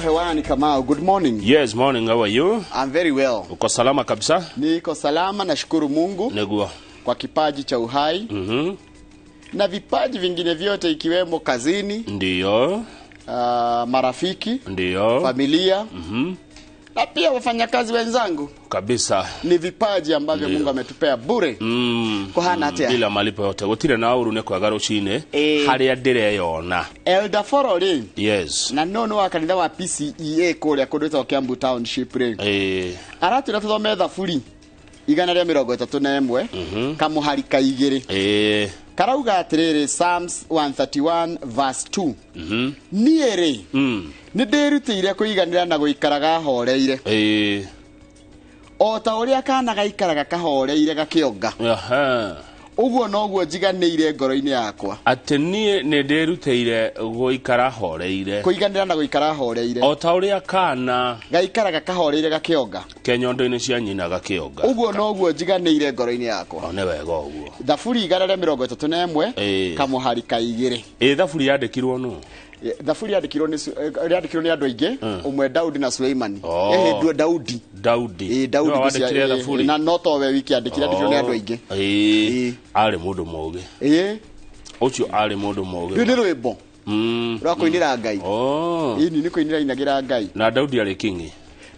Hewani Kamau. Good morning. Yes, morning, how are you? I'm very well. Uko salama kabisa? Niko salama, nashukuru Mungu Nĩguo. Kwa kipaji cha uhai na vipaji vingine vyote ikiwemo kazini, marafiki, familia na pia wafanyakazi wenzangu. Kabisa. Ni vipaji ambavyo Mungu ametupea bure. Kũhana atĩa? Bila malipo yote, gũtirĩ na ũru, nĩ kwega rũcinĩ harĩa ndĩreyona. Elder Foro rĩ, na no nĩ wa kanitha wa PCEA kũrĩa kũndũ gwĩtagwo Kiambu Township rĩ, aratwĩra tũthome Thaburi 131 kamũhari ka 2. Karauga atĩrĩrĩ, Psalms 131 verse 2, "Niĩ rĩ, nĩ ndĩrutĩire kũiganĩra na gũikaraga horeire, o ta ũrĩa kana gaikaraga kahoreire gakĩonga, ũguo noguo njiganĩire ngoro-inĩ yakwa." Atĩ niĩ nĩ ndĩrutĩire gũikara horeire. Kũiganĩra na gũikara horeire. O ta ũrĩa kana gaikaraga kahoreire gakĩonga ke nyondo-inĩ cia nyina gakĩonga, ũguo noguo njiganĩire ngoro-inĩ yakwa. O nĩ wega ũguo. Thaburi 131 kamũhari ka 2. Ĩ thaburi yandĩkirwo nũ? Thaburi yandĩkirwo nĩ andũ aingĩ, ũmwe Daudi na Suleimani. Oh. Ĩhĩ, Daudi. Daudi. Ĩ, Daudi. Nĩwe wandĩkire thaburi? Na no towe wiki andĩkire, andĩkirwo nĩ andũ aingĩ. Arĩ mũndũ mũũgĩ. Ũcio arĩ mũndũ mũũgĩ. Rĩu nĩ rwĩmbo rwa kũinĩra Ngai. Ĩni, nĩ kũinĩra inagĩra Ngai. Na Daudi arĩ kingi.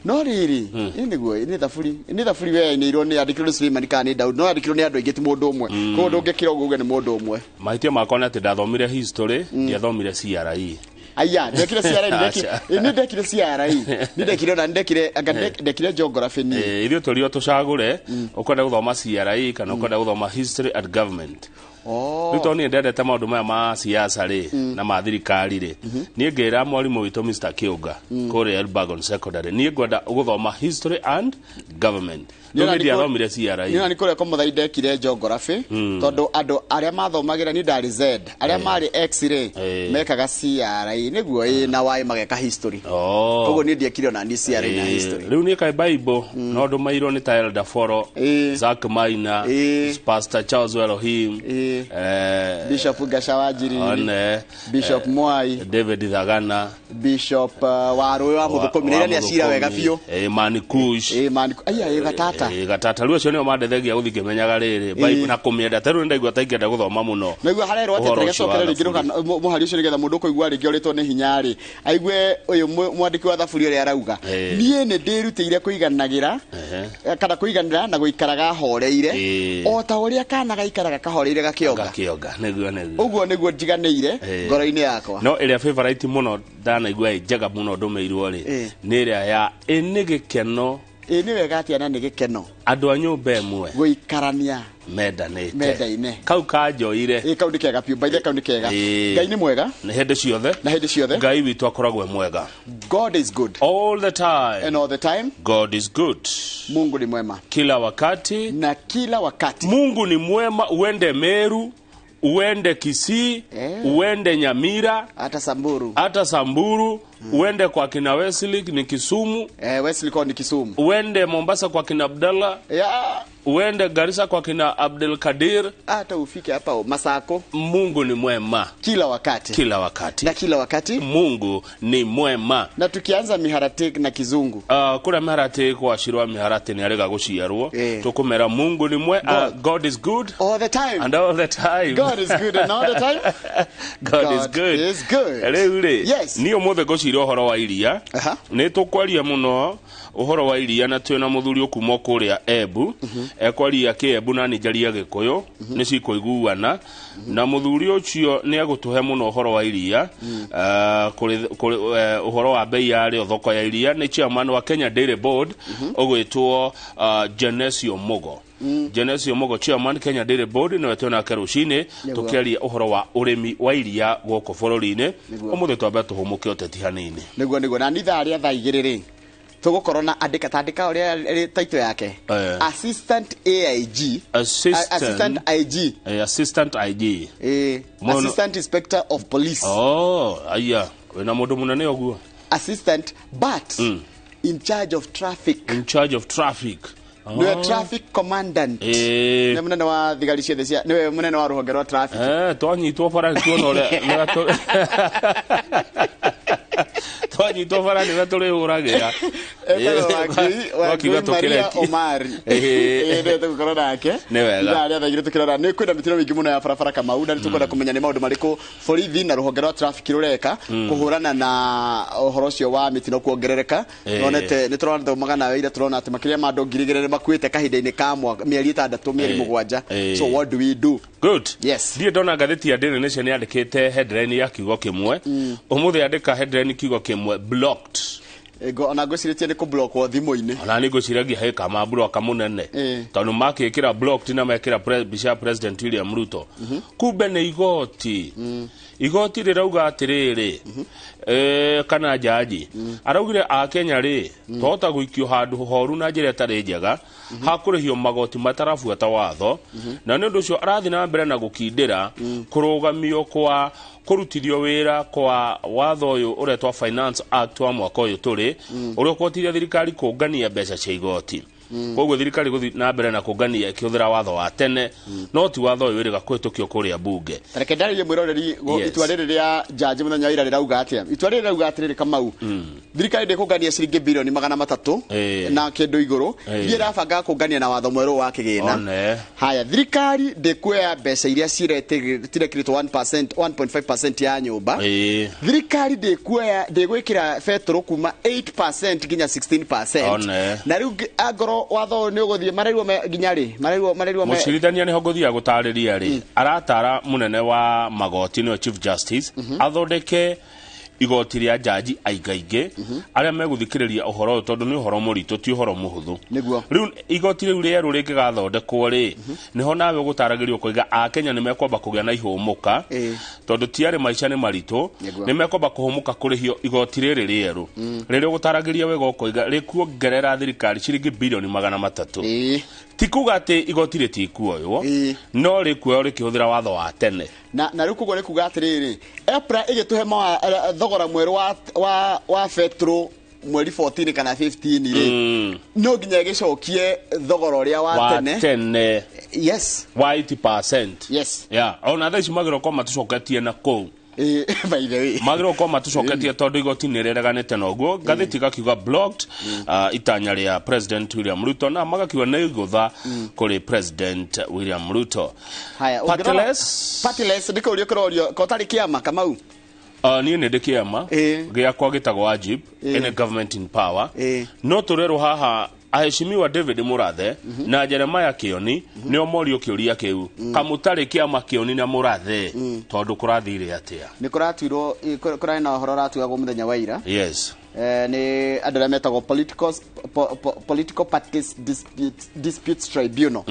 No rĩrĩ, ĩ nĩguo, nĩ thaburi, nĩ thaburi we yainĩirwo nĩ yandĩkirwo nĩ Suleimani kana nĩ Daudi, no yandĩkirwo nĩ andũ aingĩ, ti mũndũ ũmwe, koguo ndũngĩkĩra ũguo uge nĩ mũndũ ũmwe. Mahĩtia makwa nĩ atĩ ndathomire history, ndiathomire CRE. Aya, ndekire CRE. Aca. Nĩ ndekire CRE, nĩ ndekire, ona ndekire, anga ndekire geography niĩ. Ithuĩ tũrio tũcagũre ũkwenda gũthoma CRE kana ũkwenda gũthoma history and government. Rĩu tondũ niĩ ndendete maũndũ maya ma siasa rĩ na ma thirikari rĩ, niĩ ngĩra mwarimũ witũ Mr. Kĩũnga kũrĩa Elbagon Secondary, niĩ ngwenda gũthoma history and government. Rĩu niĩ ndiathomire CRE. Nĩ kũrĩa kwa ndekire geography, tondũ andũ arĩa mathomagĩra, niĩ ndarĩ Z, arĩa marĩ X rĩ, mekaga CRE nĩguo, ĩ na Y mageka history. Koguo niĩ ndiekire ona niĩ CRE na history. Rĩu niĩ kaĩ Bible no ndũmairwo nĩ ta Elder Foro, Zack Maina, Pastor Charles Elohim, Bishop Gasha wa Njiriri, one Bishop Mwai, David Thagana, Bishop wa Rũĩ wa Mũthũkũmi, na ira nĩ acira wega biũ. Mani Kush. Ĩ man, aya, ĩ gatata. Gatata. Rĩu acio nĩo mandethagia gũthiĩ ngĩmenyaga rĩrĩ Bible na kũmĩenda. Ta rĩu nĩndaigua ta ingĩenda gũthoma mũno Naiguo harerwo atĩ ũhoro ũcio wa tũgĩcokere rĩngĩ thaburi. Mũhari ũcio, nĩgetha mũndũ ũkũigua rĩngĩ ũrĩtwo nĩ hinya rĩ, aigue ũyũ mwandĩki wa thaburi ũrĩa arauga, "Niĩ nĩ ndĩrutĩire kũiganagĩra kana kũiganĩra na gũikaraga horeire, o ta ũrĩa kana gaikaraga kahoreire gakĩonga." Gakĩonga, nĩguo. Ũguo nĩguo njiganĩire ngoro-inĩ yakwa. No ĩrĩa favorite mũno ndanaigua ĩ njega mũno ndũmĩirwo rĩ, nĩ ĩrĩa ya ĩ nĩ gĩkeno. Ĩ nĩ wega atĩa na nĩ gĩkeno andũ a nyũmba ĩmwe gũikarania mendanĩte. Mendaine. Kau kanjoire. Ĩ, kau nĩ kega biũ, baithe, kau nĩ kega. Ngai nĩ mwega. Nĩ hĩndĩ ciothe. Na hĩndĩ ciothe. Ngai witũ akoragwo e mwega. God is good. All the time. And all the time. God is good. Mungu ni mwema. Kila wakati. Na kila wakati. Mungu ni mwema. Uende Meru, uende Kisii, uende Nyamira, hata Samburu, hata Samburu, uende kwa kina Wesley ni Kisumu, Wesley kwa ni Kisumu, uende Mombasa kwa kina Abdallah, uende Garissa kwa kina Abdul Kadir, hata ufike hapa Masako. Mungu ni mwema kila wakati. Kila wakati. Na kila wakati. Mungu ni mwema. Na tukianza miharati na Kizungu, Kũrĩa mĩharatĩ gwacirwa mĩharatĩ nĩ arĩga gũciarwo, tũkũmera Mungu ni mwe God is good all the time. And all the time. God is good and all the time. God is God good. is good. Rĩu rĩ, niĩ ũmũthĩ ngũcira ũhoro wa iria. Nĩ tũkwaria mũno ũhoro wa iria na twĩna mũthuri ũkuma kũrĩa Embu, ekwaria Kĩembu na niĩ njarie Gĩkũyũ, nĩ cikũiguana, na mũthuri ũcio nĩ egũtũhe mũno ũhoro wa iria, kũrĩ ũhoro wa bei yarĩo, thoko ya iria. Nĩ chairman wa Kenya Dairy Board ũgwĩtwo Genesio Mugo. Genesio Mugo, chairman Kenya Dairy Board, nĩwe twĩnake rũcinĩ tũkĩaria ũhoro wa ũrĩmi wa iria gũkũ bũrũri-inĩ. Ũmũthĩ twambe tũhũmũke ũteti hanini. Nĩguo, na nĩ ithaa rĩa thaa 2 rĩ, tũgũkorwo na andĩka tandĩka ũrĩa ĩrĩ title yake, assistant AIG. Assistant, assistant IG. Assistant IG. Assistant Inspector of Police. Oh, aya, wĩna mũndũ mũnene ũguo. Assistant, but in charge of traffic. In charge of traffic. Nĩwe traffic commandant. Nĩ mũnene wa thigari ciothe cia, nĩwe mũnene wa rũhonge rwa traffic. Twanyitwo bara nĩ tuona ũrĩa twanyitwo bara nĩwe tũrĩhũragĩra. Etagwo Wangui Twakiuga Wangui Maria tũkĩrekie. Omari. Nĩwe tũgũkorwo nake. Nĩ wega. Ithaa rĩa thaa 2 tũkĩrora nĩ kwĩna mĩtino mĩingĩ mũno ya barabara Kamau, na nĩ tũkwenda kũmenya nĩ maũndũ marĩkũ borithi na rũhonge rwa traffic rũreka kũhũrana na ũhoro ũcio wa mĩtino kuongerereka. Nonete nĩ tũrathomaga nawe ira, tũrona atĩ makĩria ma andũ 2,000 nĩ makuĩte kahinda-inĩ ka mwaka, mĩeri 6, mĩeri 7. So what do we do? Good. Yes. Ndiĩ ndona ngathĩti ya Daily Nation yandĩkĩte headline ya kiugo kĩmwe. Ũmũthĩ yandĩka headline kiugo kĩmwe, blocked. Ona ngwĩcirĩtie nĩ kũblockwo thimũ-inĩ. Ona nĩ ngwĩciragia he kama block mũnene. Tondũ makĩkĩra blocked na mekĩra mbica ya President William Ruto. Kumbe nĩ igoti. Igoti rĩrauga atĩrĩrĩ, kana jaji araugire a Kenya rĩ, twahota gũikio handũ horu na njĩra ĩtarĩ njega, hakũrĩhio magoti matarabuata watho, na nĩ ũndũ ũcio arathiĩ na mbere na gũkindĩra kũrũgamio kwa kũrutithio wĩra kwa watho ũyũ ũretwa Finance Act wa mwaka ũyũ tũrĩ, ũrĩa ũkũhotithia thirikari kũngania mbeca cia igoti. Koguo thirikari gũthiĩ na mbere na kũngania ĩkĩhũthĩra watho wa tene, no ti watho ũyũ wĩrĩga kũhĩtũkio kũrĩa bunge. Reke ndarĩrie mwĩroreri itua rĩrĩ rĩa jaji mũthenya wa ira rĩrauga atĩa. Itua rĩrĩ rĩrauga atĩrĩrĩ Kamau, thirikari ndĩkũngania ciringi bilioni 300 na kĩndũ igũrũ, iria ĩrabanga kũngania na watho mwerũ wa kĩgĩna. Haya, thirikari ndĩkuoya mbeca iria cirekĩrĩtwo 1%, 1.5% ya nyũmba. Thirikari ndĩkuoya, ndĩgwĩkĩra betũrũ kuma 8% nginya 16%. Na rĩu angorwo watho ũyũ nĩ ũgũthiĩ, marerirwo nginya rĩ? Marerirwo Mũcirithania nĩho ngũthiaga gũtarĩria rĩ, aratara mũnene wa magoti nĩwe Chief Justice athondeke igoti rĩa jaji aingaingĩ arĩa megũthikĩrĩria ũhoro ũyũ, tondũ nĩ ũhoro mũritũ, ti ũhoro mũhũthũ. Rĩu igoti rĩu rĩerũ rĩngĩgathondekwo rĩ, nĩho nawe ũgũtaragĩrio kũiga Akenya nĩ mekwamba kũgĩa na ihũmũka, tondũ ti arĩ maica nĩ maritũ, nĩ mekwamba kũhũmũka kũrĩhio igoti rĩrĩ rĩerũ. Rĩrĩa ũgũtaragĩria wega ũkoiga rĩkuongerera thirikari ciringi bilioni 300. Ti kuga atĩ igoti rĩtikuoywo, no rĩkuoywo rĩkĩhũthĩra watho wa tene. Na rĩu koguo nĩ kuga atĩrĩrĩ, EPRA ĩgĩtũhe thogora mwerũ wa betũrũ mweri 14 kana 15 rĩ, no nginya ĩgĩcokie thogora ũrĩa wa Wa tene. tene. Yes. Wa 80%. Yes. Yeah. Ona thaa ici magĩrĩirwo gũkorwo matũcoketie na kũu. By the way. Magĩrĩirwo gũkorwo matũcoketie tondũ igoti nĩ rĩreganĩte na ũguo. Ngathĩti ĩgakiuga blocked, itanya rĩa President William Ruto, na magakiuga nĩ igũtha kũrĩ President William Ruto. Haya, ũngĩrora Partyless. Partyless, nĩ kũũrio kũrorio, ko ũtarĩ kĩama, Kamau? Niĩ nĩ ndĩ kĩama. Gĩakwa gĩtagwo Ajib, any government in power. No tũrerwo haha aheshimiwa David Murathe na Jeremiah Kioni nĩo morio kĩũria kĩu. Kamũtarĩ kĩama Kioni na Murathe, tondũ kũrathire atĩa? Nĩ kũratuirwo, kũrarĩ na ũhoro ũratuagwo mũthenya wa ira. Yes. Nĩ andũ arĩa metagwo Political Parties Disputes Tribunal.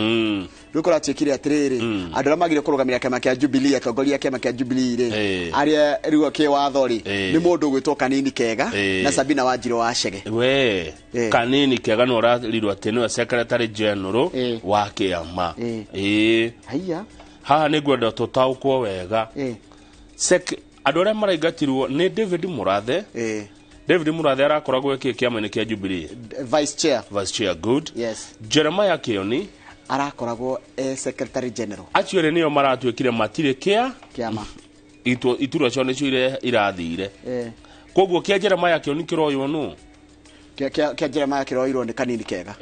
Rĩu kũratuĩkire atĩrĩrĩ, andũ arĩa magire kũrũgamĩrĩra kĩama kĩa Jubilee, atongoria a kĩama kĩa Jubilee rĩ, arĩa rĩu kĩwatho rĩ, nĩ mũndũ ũgwĩtwo Kanini Kega na Sabina Wanjiru wa Chege. We, Kanini Kega nĩ ũrarirwo atĩ nĩwe Secretary General wa kĩama. Haiya. Haha nĩ ngwenda tũtaũkwo wega. Andũ arĩa maraingatirwo nĩ David Murathe. David Murathe arakoragwo ekĩ kĩama-inĩ kĩa Jubilee? Vice Chair. Vice Chair, good. Yes. Jeremiah Kioni arakoragwo e Secretary General. Acio erĩ nĩo maratuĩkire matirĩ kĩa kĩama. Iturwa ciao nĩcio irathire. Koguo kĩa Jeremiah Kioni kĩroywo nũ? Kĩa Jeremiah kĩroirwo nĩ Kanini Kega.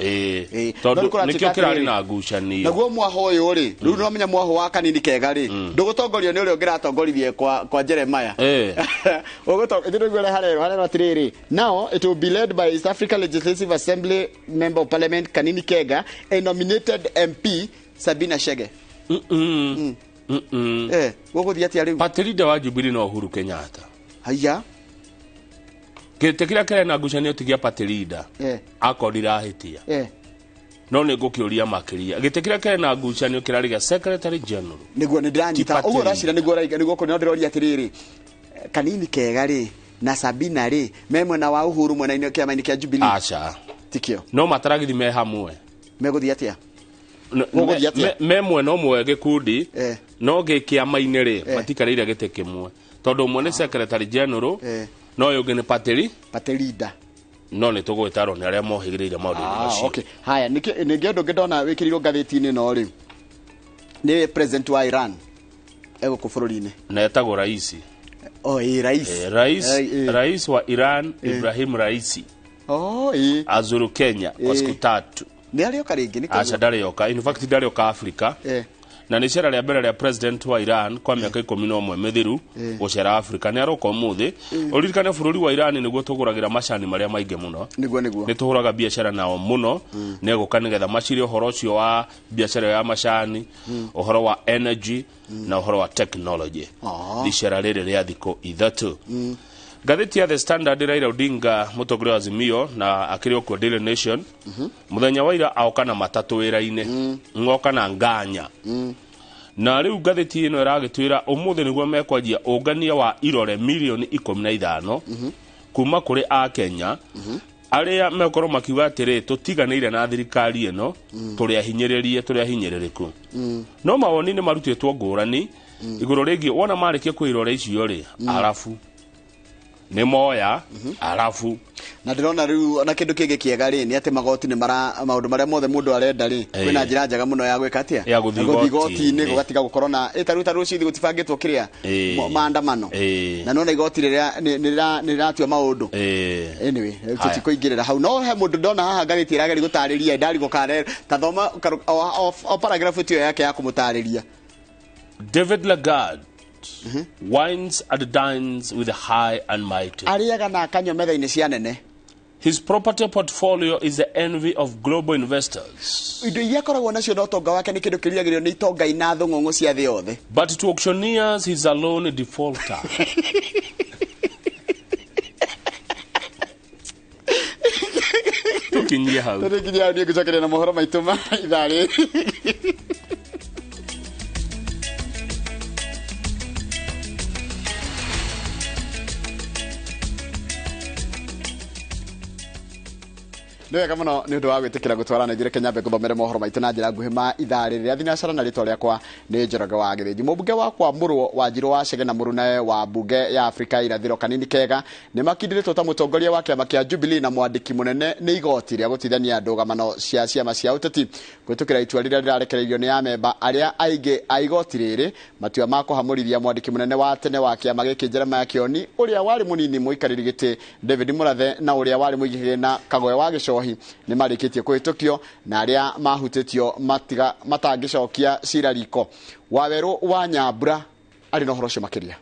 Tondũ No nĩ kũratuĩka nĩkĩo kĩrarĩ atĩrĩrĩ. na ngucanio. Naguo mwaho ũyũ rĩ, rĩu no menya mwaho wa Kanini Kega rĩ, ndũgũtongorio nĩ ũrĩa ũngĩratongoririe kwa Jeremiah. Ũgũtongorio, nĩ ũrĩa harerwo atĩrĩrĩ, now it will be led by East Africa Legislative Assembly Member of Parliament Kanini Kega and nominated MP Sabina Chege. Gũgũthiĩ atĩa rĩu? Party leader wa Jubilee no Uhuru Kenyatta. Haiya. Gĩtĩ kĩrĩa kĩrĩ na ngucanio ti gĩa party leader. Akorwo ndirahĩtia. No nĩ ngũkĩũria makĩria. Gĩtĩ kĩrĩa kĩrĩ na ngucanio kĩrarĩ gĩa Secretary General. Nĩguo nĩ ndĩranyita. Ti party Ũguo ũracira leader. nĩguo ũraiga, nĩguo kũrĩ, no ndĩroria atĩrĩrĩ, Kanini Kega rĩ na Sabina rĩ me mwena wa Uhuru mwena-inĩ kĩama-inĩ kĩa Jubilee? Aca. Tikio. No mataragithi me hamwe. Megũthiĩ atĩa? Gũgũthiĩ atĩa? Me mwena ũmwe gĩkundi, no gĩkĩama-inĩ rĩ, matikarĩire gĩtĩ kĩmwe. Tondũ ũmwe nĩ Secretary General, no ũyũ ũngĩ nĩ party Party leader. No nĩ tũgwĩtarwo nĩ arĩa mohĩgĩrĩire maũndũ-inĩ macio. Okay, haya, ningĩ ũndũ ũngĩ ndona wĩkĩrĩirwo ngathĩti-inĩ ĩno rĩ, nĩ president wa Iran egũkũ bũrũri-inĩ. Na etagwo Raisi. Oh, ĩ rais. Rais, rais wa Iran Ibrahim Raisi. Oh, ĩ. Azuru Kenya kwa siku 3. Nĩ arĩoka rĩngĩ nĩ Aca ndarĩoka. In fact ndarĩoka Africa. Na nĩ icera rĩa mbere rĩa president wa Iran kwa mĩaka 11 mĩthiru gũcera Africa. Nĩ aroka ũmũthĩ. Ũririkane bũrũri wa Iran nĩguo tũgũragĩra macani marĩa maingĩ mũno. Nĩguo nĩguo. Nĩ tũhũraga biacara nao mũno. Nĩ egũka nĩgetha macire ũhoro ũcio wa biacara ya macani, ũhoro wa energy na ũhoro wa technology. Icera rĩrĩ rĩa thikũ 3. Ngathĩti ya The Standard Raila Odinga mũtongoria wa Azimio na akĩrĩ okuo Daily Nation. Mũthenya wa ira aoka na matatũ wĩra-inĩ. Ng'oka na nganya. Na rĩu ngathĩti ĩno ĩragĩtwĩra ũmũthĩ nĩguo mekwanjia ũngania wa irore milioni 15 kuma kũrĩ Akenya arĩa mekorwo makiuga atĩrĩ tũtiganĩire na thirikari ĩno, tũrĩ ahinyĩrĩrie, tũrĩ ahinyĩrĩrĩku. No mawoni nĩ marutĩtwo ngũrani igũrũ rĩgiĩ wona marĩkia kwĩ irore icio rĩ, arabu nĩ moya arabu. Na ndĩrona rĩu na kĩndũ kĩngĩ kĩega rĩ nĩ atĩ magoti nĩ mara maũndũ marĩa mothe mũndũ arenda rĩ, kwĩna njĩra njega mũno ya gwĩka atĩa? Ya gũthiĩ Gũthiĩ igoti-inĩ. igoti-inĩ, gũgatiga gũkorwo na ta rĩu ta rũciũ gũtibangĩtwo kĩrĩa maandamano. Na nona igoti rĩrĩa nĩ rĩratua maũndũ. Anyway, rĩu tũtikũingĩrĩra hau. No he mũndũ ndona haha ngathĩti ĩrageria gũtarĩria, ndarigwo kana ta thoma o paragraph ĩyo yake ya kũmũtarĩria. David Lagarde wines and dines with the high and mighty. Arĩaga na akanyua metha-inĩ cia nene. His property portfolio is the envy of global investors. Indo iria akoragwo nacio na ũtonga wake nĩ kĩndũ kĩrigagĩrĩrio nĩ itonga ina thũng'ũng'ũ cia thĩ yothe. But to auctioneers, he's a lone defaulter. Tũkinyie hau. Tũkinyie hau, niĩ ngũcokeria na mohoro maitũ ma ithaa rĩrĩ. Nĩ wega mũno nĩ ũndũ wa gwĩtĩkĩra gũtwarana ithuĩ, reke nyambe ngũthomere mohoro maitũ na njĩra nguhĩ ma ithaa rĩrĩ rĩa thinacara, na rĩtwa rĩakwa nĩ Njoroge wa Gĩthĩnji. Mũmbunge wa Kwamũrwo wa Njirũ wa Chege na mũrunawe wa mbunge ya Afrika Irathĩro Kanini Kega nĩ makindĩrĩtwo ta mũtongoria wa kĩama kĩa Jubilee na mwandĩki mũnene nĩ igoti rĩa gũtithania ndũgamano cia ciama cia ũteti kũhĩtũkĩra itua rĩrĩa rĩrarekereirio nĩ amemba arĩa aingĩ a igoti rĩrĩ matua ma kũhamũrithia mwandĩki mũnene wa tene wa kĩama gĩkĩ Jeremiah Kĩoni, ũrĩa warĩ mũnini mũikarĩri gĩtĩ David Murathe na ũrĩa warĩ mũigi kĩgĩna Kagoe wa Gĩcohi nĩ marĩkĩtie kũhĩtũkio na arĩa mahutĩtio matangĩcokia cira riko. Wawerũ wa Nyambura arĩ na ũhoro ũcio makĩria.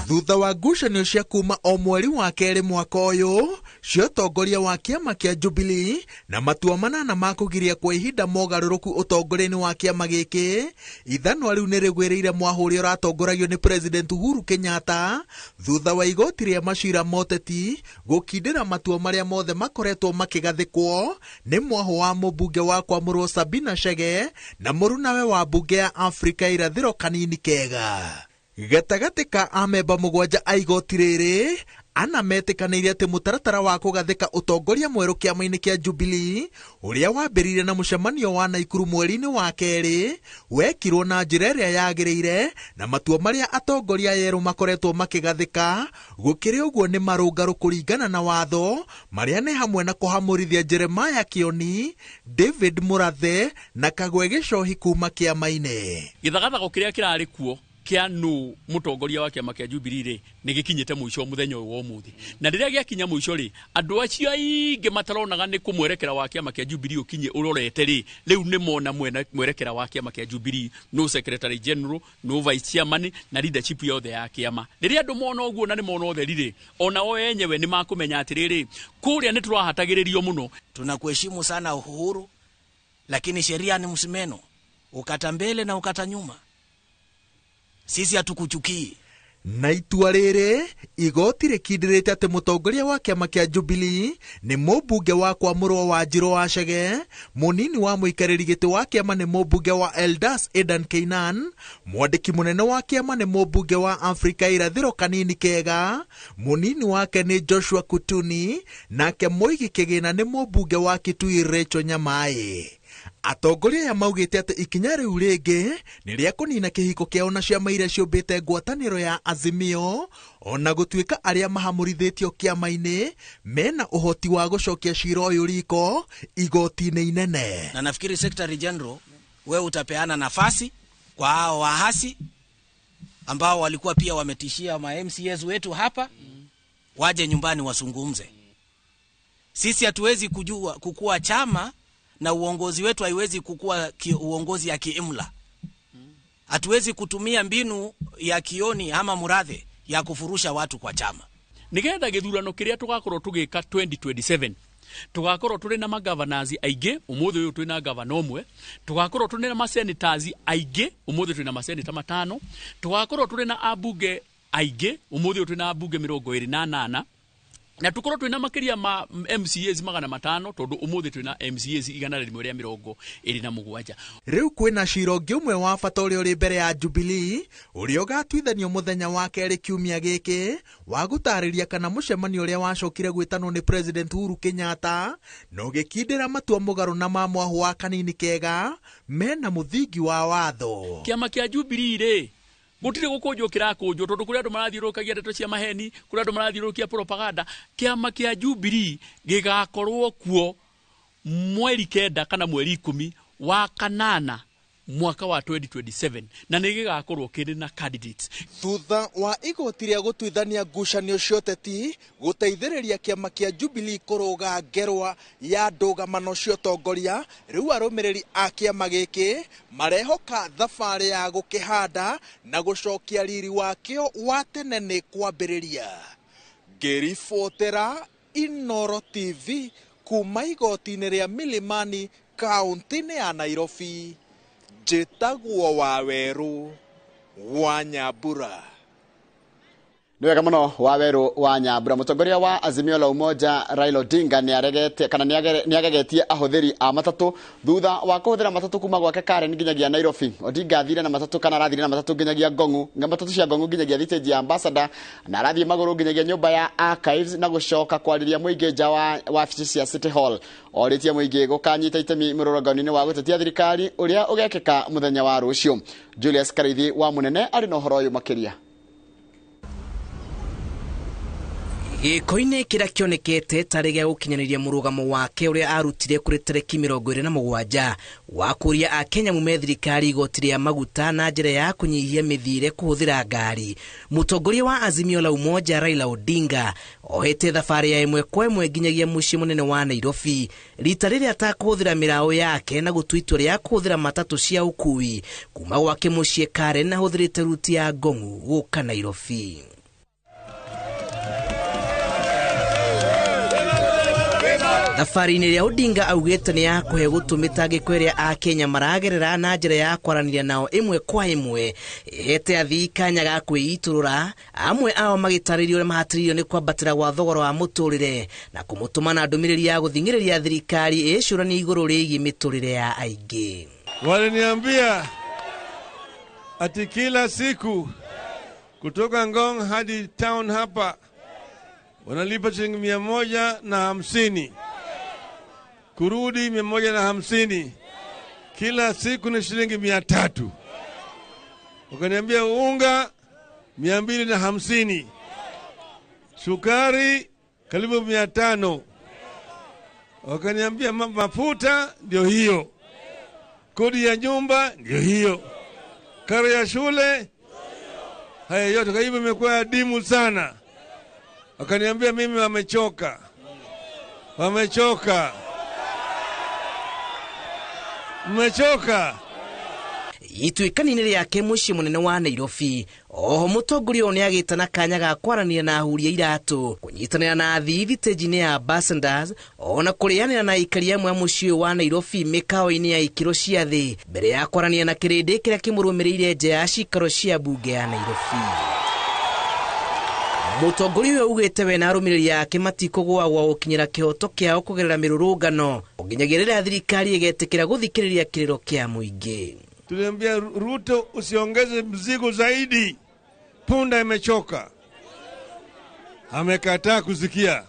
Thutha wa ngucanio cia kuma o mweri wa kerĩ mwaka ũyũ cia ũtongoria wa kĩama kĩa Jubilee na matua manana ma kũgiria kwa ihinda mogarũrũku ũtongoria-inĩ wa kĩama gĩkĩ, ithanwa rĩu nĩ rĩgwĩrĩire mwahũ ũrĩa ũratongoragio nĩ President Uhuru Kenyatta thutha wa igoti rĩa macira moteti gũkindĩra matua marĩa mothe makoretwo makĩgathĩkwo nĩ mwahũ wa mũmbunge wa Kwamũrwo Sabina Chege na mũrunawe wa mbunge ya Afrika Irathĩro Kanini Kega. Gatagatĩ ka amemba 7 a igoti rĩrĩ ana metĩkanĩire atĩ mũtaratara wa kũgathĩka ũtongoria mwerũ kĩama-inĩ kĩa Jubilee ũrĩa wambĩrĩirie na mũcemanio wa Naikuru mweri-inĩ wa kerĩ wekirwo na njĩra ĩrĩa yagĩrĩire na matua marĩa atongoria erũ makoretwo makĩgathĩka gũkĩrĩ ũguo nĩ marũngarũ kũringana na watho marĩa nĩ hamwe na kũhamũrithia Jeremiah Kĩoni, David Murathe na Kagwe Gĩcohi kuma kĩama-inĩ. Gĩthagathago kĩrĩa kĩrarĩ kuo kĩa nũ mũtongoria wa kĩama kĩa Jubilee rĩ nĩ gĩkinyĩte mũico mũthenya ũyũ wa ũmũthĩ, na rĩrĩa gĩakinya mũico rĩ andũ acio aingĩ mataronaga nĩ kũmwerekera wa kĩama kĩa Jubilee ũkinye ũrorete rĩ rĩu nĩ mona mwerekera wa kĩama kĩa Jubilee, no secretary general, no vice chairman na leadership yothe ya kĩama. Rĩrĩa andũ mona ũguo na nĩ mona ũtheri rĩ ona o enyewe nĩ makũmenya atĩrĩrĩ kũrĩa nĩ tũrahatagĩrĩrio mũno. Tunakuheshimu sana Uhuru, lakini sheria ni msimeno, ukata mbele na ukata nyuma. Sisi hatukuchukii. Na itua rĩrĩ igoti rĩkindĩrĩte atĩ mũtongoria wa kĩama kĩa Jubilee nĩ mũmbunge wa Kwamũrwo wa Njirũ wa Chege, mũnini wa mũikarĩri gĩtĩ wa kĩama nĩ mũmbunge wa Eldas Edan Keinan, mwandĩki mũnene wa kĩama nĩ mũmbunge wa Afrika Irathĩro Kanini Kega, mũnini wake nĩ Joshua Kutuni, nake mũigi kĩgĩna nĩ mũmbunge wa Kitui Rachel Nyamai. Atongoria aya maugĩte atĩ ikinya rĩu rĩngĩ nĩ rĩa kũnina kĩhiko kĩao na ciama iria ciũmbĩte ngwatanĩro ya Azimio, ona gũtuĩka arĩa mahamũrithĩtio kĩama-inĩ mena ũhoti wa gũcokia cira ũyũ riko igoti-inĩ inene. Na nafikiri Secretary General, wewe utapeana nafasi kwa hao waasi ambao walikuwa pia wametishia ma MCAs wetu hapa, waje nyumbani wasungumze. Sisi hatuwezi kujua kukua chama na uongozi wetu haiwezi kukua uongozi ya kiimla. Hatuwezi kutumia mbinu ya Kioni ama Murathe ya kufurusha watu kwa chama. Nigetha githurano kiria tugakorwo tugika 2027 tugakorwo turi na magovernors aingĩ, umuthi uyu twina governor umwe, tugakorwo turi na masenators aingĩ, umuthi twina masenata 5, tugakorwo turi na abunge aingĩ, umuthi uyu twina abunge 28, na tukorwo twina makiria ma MCAs 500, tondu umuthi twina MCAs 127. Riu kwina cira ũngĩ ũmwe wa bata ũrĩa ũrĩ mbere ya Jubilee ũrĩa ũgatuithanio mũthenya wa kerĩ kiumia gĩkĩ wa gũtarĩria kana mũcemanio ũrĩa wacokire gwĩtanwo nĩ President Uhuru Kenyatta na ũgĩkindĩra matua mũgarũ na ma mwahũ wa kanini kega mena mũthingi wa watho. Kĩama kĩa Jubilee rĩ gutire gukunjwo kirakunjwo tondu kuri andu marathiurukagia ndeto cia maheni, kuri andu marathiurukia propaganda. Kiama kia Jubilee gigakorwo kuo mweri 9 kana mweri 10 wa kanana mwaka wa 2027 na nĩ gĩgakorwo kĩrĩ na candidates. Thutha wa igoti rĩa gũtuithania ngucanio cia ũteti gũteithĩrĩria kĩama kĩa Jubilee kũrũga ngerwa ya ndũgamano cia ũtongoria, rĩu arũmĩrĩri a kĩama gĩkĩ marehoka thabarĩ ya gũkĩhanda na gũcokia riri wakĩo wa tene nĩ kwambĩrĩria. Ngĩribotera Inooro TV kuma igoti-inĩ rĩa Milimani kaunti-inĩ ya Nairobi, njĩtagwo Wawerũ wa Nyambura. Nĩ wega mũno Wawerũ wa Nyambura. Mũtongoria wa Azimio la Umoja Raila Odinga nĩ kana nĩagegetie ahũthĩri a matatũ thutha wa kũhũthĩra matatũ kuma gwake Karen nginyagia Nairobi. Odinga athire na matatũ kana arathire na matatũ nginyagia Ngongu, matatũ cia Ngongu nginyagia thitĩnji ya Ambassador, na arathiĩ magũrũ nginyagia nyũmba ya Archives na gũcoka kwarĩria mũingĩ nja wa wabici cia City Hall. Orĩtie mũingĩ gũkanyita itemi mũrũrũngano-inĩ wa gũtetia thirikari ũrĩa ũgekĩka mũthenya wa rũciũ. Julius Karithi wa Mũnene arĩ na ũhoro ũyũ makĩria. Gĩko-inĩ kĩrĩa kĩonekete tarĩ gĩa gũkinyanĩria mũrũgamo wake ũrĩa arutire kũrĩ tarĩki 27 wa kũria Akenya mume thirikari igoti rĩa maguta na njĩra ya kũnyihia mĩthiĩre kũhũthĩra ngari. Mũtongoria wa Azimio la Umoja Raila Odinga ohete thabarĩ ya ĩmwe kwa ĩmwe nginyagia mũciĩ mũnene wa Nairobi, rita rĩrĩa atakũhũthĩra mĩraũ yake na gũtua itua rĩa kũhũthĩra matatũ cia ũkui kuma gwake mũciĩ Karen ahũthĩrĩte ruti ya Ngongu gũka Nairobi. Thabarĩ-inĩ ĩrĩa Odinga augĩte nĩ ya kũhe gũtũ mĩtangĩko ĩrĩa Akenya maragerera na njĩra ya kwaranĩria nao ĩmwe kwa ĩmwe, ĩhete athii kanya ga kwĩitũrũra, amwe ao magĩtarĩrio ũrĩa mahatĩrĩirio nĩ kwambatĩra gwa thogora wa mũtũrĩre na kũmũtũma na ndũmĩrĩri ya gũthing'ĩrĩria thirikari ĩcũranie igũrũ rĩgiĩ mĩtũrĩre ya aingĩ. Waliniambia ati kila siku kutoka Ngong hadi town hapa wanalipa shilingi 150, kurudi 150, kila siku ni shilingi 300. Wakaniambia unga 250, sukari karibu 500. Wakaniambia mafuta ndio hiyo, kodi ya nyumba ndio hiyo, karo ya shule, haya yote. Kwa hivyo imekuwa adimu sana. Wakaniambia mimi wamechoka, wamechoka, mmechoka. Ituĩka-inĩ rĩake mũciĩ mũnene wa Nairobi, oho mũtongoria ũyũ nĩagĩte na kanya ga kwaranĩria na ahuri a iratũ, kũnyitanĩra na athii thitĩnji-inĩ ya Ambassadors, ona kũrĩanĩra na aikari amwe a mũciĩ ũyũ wa Nairobi mĩkawa-inĩ ya ikĩro cia thĩ, mbere ya kwaranĩria na kĩrĩndĩ kĩrĩa kĩmũrũmĩrĩire nja ya cikaro cia mbunge ya Nairobi. Mũtongoria ũyũ augĩte we na arũmĩrĩri ake matikũgũagwa gũkinyĩra kĩhoto kĩao kũgerera mĩrũrũngano nginyagia rĩrĩa thirikari ĩgetĩkĩra gũthikĩrĩria kĩrĩro kĩa mũingĩ. Tuliambia Ruto usiongeze mzigo zaidi, punda imechoka. Amekataa kusikia.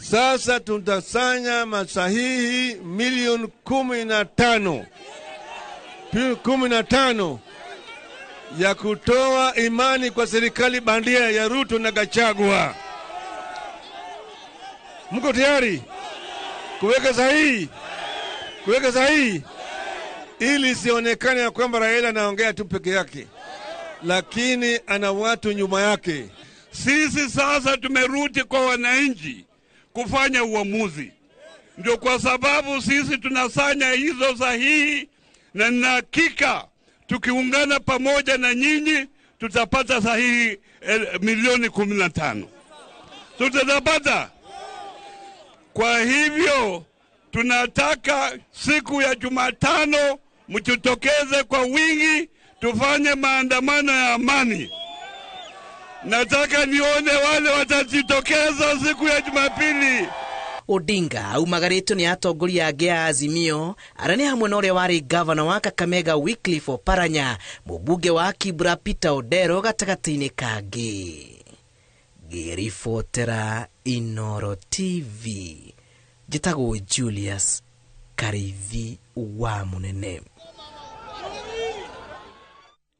Sasa tutasanya masahihi milioni 15. 15 ya kutoa imani kwa serikali bandia ya Ruto na Gachagua. Mko tayari kuweka sahihi? Kuweka sahihi ili sionekane ya kwamba Raila anaongea tu peke yake, lakini ana watu nyuma yake. Sisi sasa tumerudi kwa wananchi kufanya uamuzi. Ndio kwa sababu sisi tunasanya hizo sahihi, na nina hakika tukiungana pamoja na nyinyi tutapata sahihi milioni 15. Tutapata. Kwa hivyo tunataka siku ya Jumatano mjitokeze kwa wingi, tufanye maandamano ya amani. Nataka nione wale watajitokeza siku ya Jumapili. Odinga aumagarĩtio nĩ atongoria angĩ a Azimio arĩa nĩ hamwe na ũrĩa warĩ gavana wa Kakamega Wycliffe Oparanya, mũmbunge wa Kibra Peter Odero gatagatĩ-inĩ kangĩ. Ngĩribotera Inoro TV, njĩtagwo Julius Karithi wa Munene.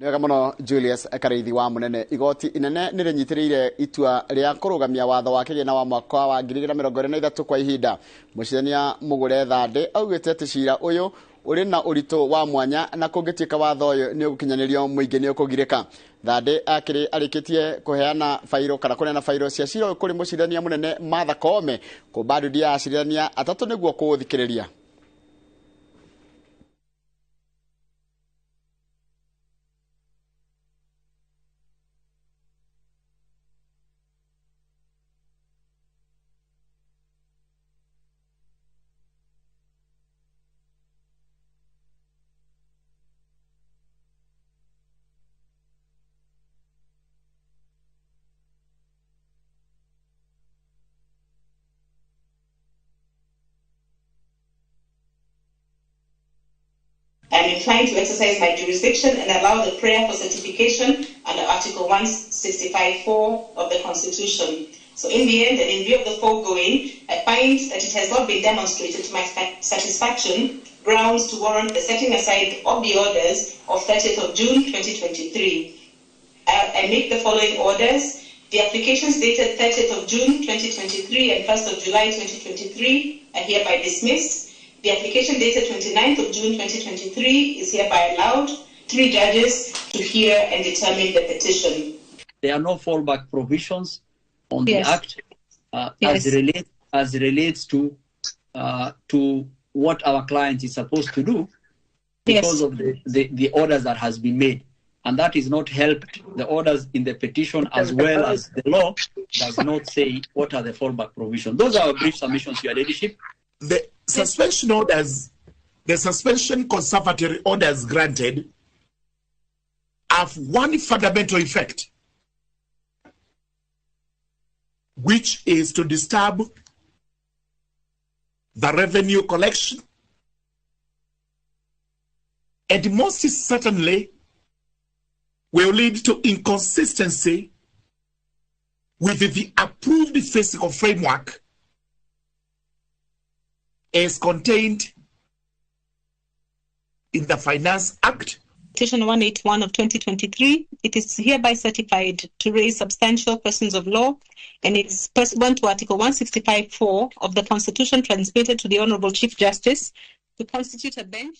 Nĩ wega mũno Julius Karithi wa Munene. Igoti inene nĩ rĩnyitĩrĩire itua rĩa kũrũgamia watho wa kĩgĩna wa mwaka wa 2023 kwa ihinda. Mũcirithania Mugure Thande augĩte atĩ cira ũyũ ũrĩ na ũritũ wa mwanya na kũngĩtuĩka watho ũyũ nĩ ũgũkinyanĩrio mũingĩ nĩ ũkũgirĩka. Thande akĩrĩ arĩkĩtie kũheana bairũ kana kũneana bairũ cia cira ũyũ kũrĩ mũcirithania mũnene Martha Koome kũmba ndundu ya acirithania atatũ nĩguo kũũthikĩrĩria. I am inclined to exercise my jurisdiction and allow the prayer for certification under Article 165(4) of the Constitution. So in the end, and in view of the foregoing, I find that it has not been demonstrated to my satisfaction grounds to warrant the setting aside of the orders of 30th of June 2023. I make the following orders. The applications dated 30th of June 2023 and 1st of July 2023 are hereby dismissed. The application dated 29th of June 2023 is hereby allowed 3 judges to hear and determine the petition. There are no fallback provisions on the Act as relates to what our client is supposed to do because of the orders that has been made. And that is not helped. The orders in the petition as well as the law does not say what are the fallback provisions. Those are our brief submissions, Your Ladyship. The suspension orders, the suspension conservatory orders granted have one fundamental effect, which is to disturb the revenue collection and most certainly will lead to inconsistency with the approved fiscal framework as contained in the Finance Act. Petition 181 of 2023, it is hereby certified to raise substantial questions of law and is pursuant to Article 165(4) of the Constitution transmitted to the Honorable Chief Justice to constitute a bench.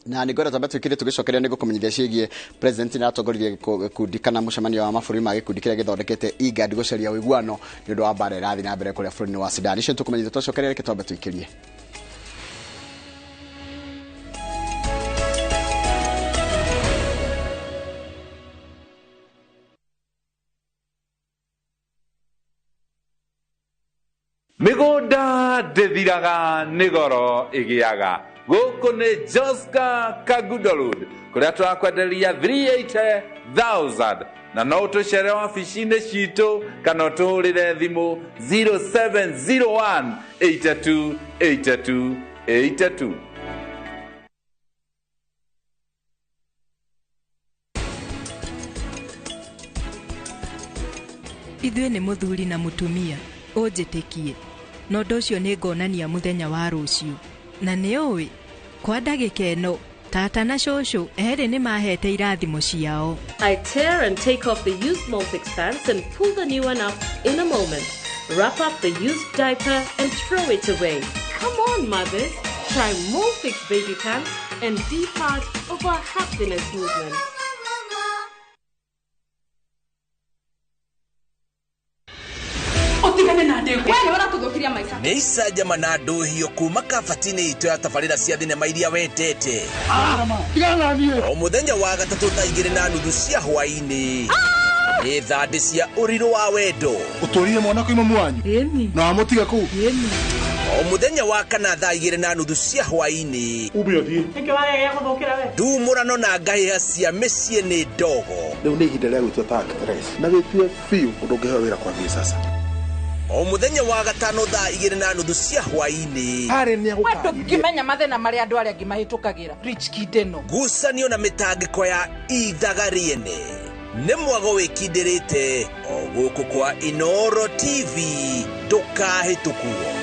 Na nĩ ngwenda twambe twĩkire tũgĩcokeria nĩ gũkũmenyithia ciĩgiĩ president nĩ aratongoririe gĩkundi kana mũcemanio wa mabũrũri ma gĩkundi kĩrĩa gĩthondekete IGAD gũcaria ũiguano nĩ ũndũ wa mbara ĩrathiĩ na mbere kũrĩa bũrũri-inĩ wa Sudan. Icio tũkũmenyithia twacokeria, reke twambe tũikĩrie. Mĩgũnda ndĩthiraga nĩ goro ĩgĩaga. Gũkũ nĩ Joska Kangundo Road kũrĩa tũrakwenderia 380,000 na no ũtũcere wabici-inĩ citũ kana ũtũhũrĩre thimũ 0701 82 82 82. Ithuĩ nĩ mũthuri na mũtumia. Ũnjĩtĩkie. Na ũndũ ũcio nĩ ngonania mũthenya wa rũciũ. Na nĩ ũĩ, kwa ndagĩka ĩno, tata na cũcũ erĩ nĩ mahete irathimo ciao. I tear and take off the used Molfix pants and pull the new one up in a moment. Wrap up the used diaper and throw it away. Come on, mothers. Try Molfix baby pants and be part of our happiness movement. Ũtigane na ndegwa. We nĩ ũratũthũkiria maica. Nĩ icanjama na ndũhio kuma kabati-inĩ itũ ya tabarĩra cia thinema iria wendete. O mũthenya wa gatatũ thaa 2:30 cia hwaĩ-inĩ. Nĩ thandĩ cia ũrirũ wa wendo. Ũtũrire mwana kwĩ mamu wanyu? Na wamũtiga kũu? O mũthenya wa kana thaa 2:30 cia hwaĩ-inĩ. Ume ũthiĩ. Nĩkĩ wagĩa gũthũkĩra we? Ndumũrano na ngahĩha cia mĩciĩ nĩ ndogo. Rĩu nĩ ihinda rĩa gwĩtua ta actress. Na wĩtue biũ ũndũ ũngĩheo wĩra kwambia sasa. O mũthenya wa gatano thaa 2:30 cia hwaĩ-inĩ. Harĩ nĩ We ndũngĩmenya mathĩna marĩa andũ arĩa angĩ mahĩtũkagĩra. Rich kid ĩno. Ngucanio na mĩtangĩko ya ithaga rĩene. Nĩ mwago wĩkindĩrĩte o gũkũ kwa Inooro TV ndũkahĩtũkwo.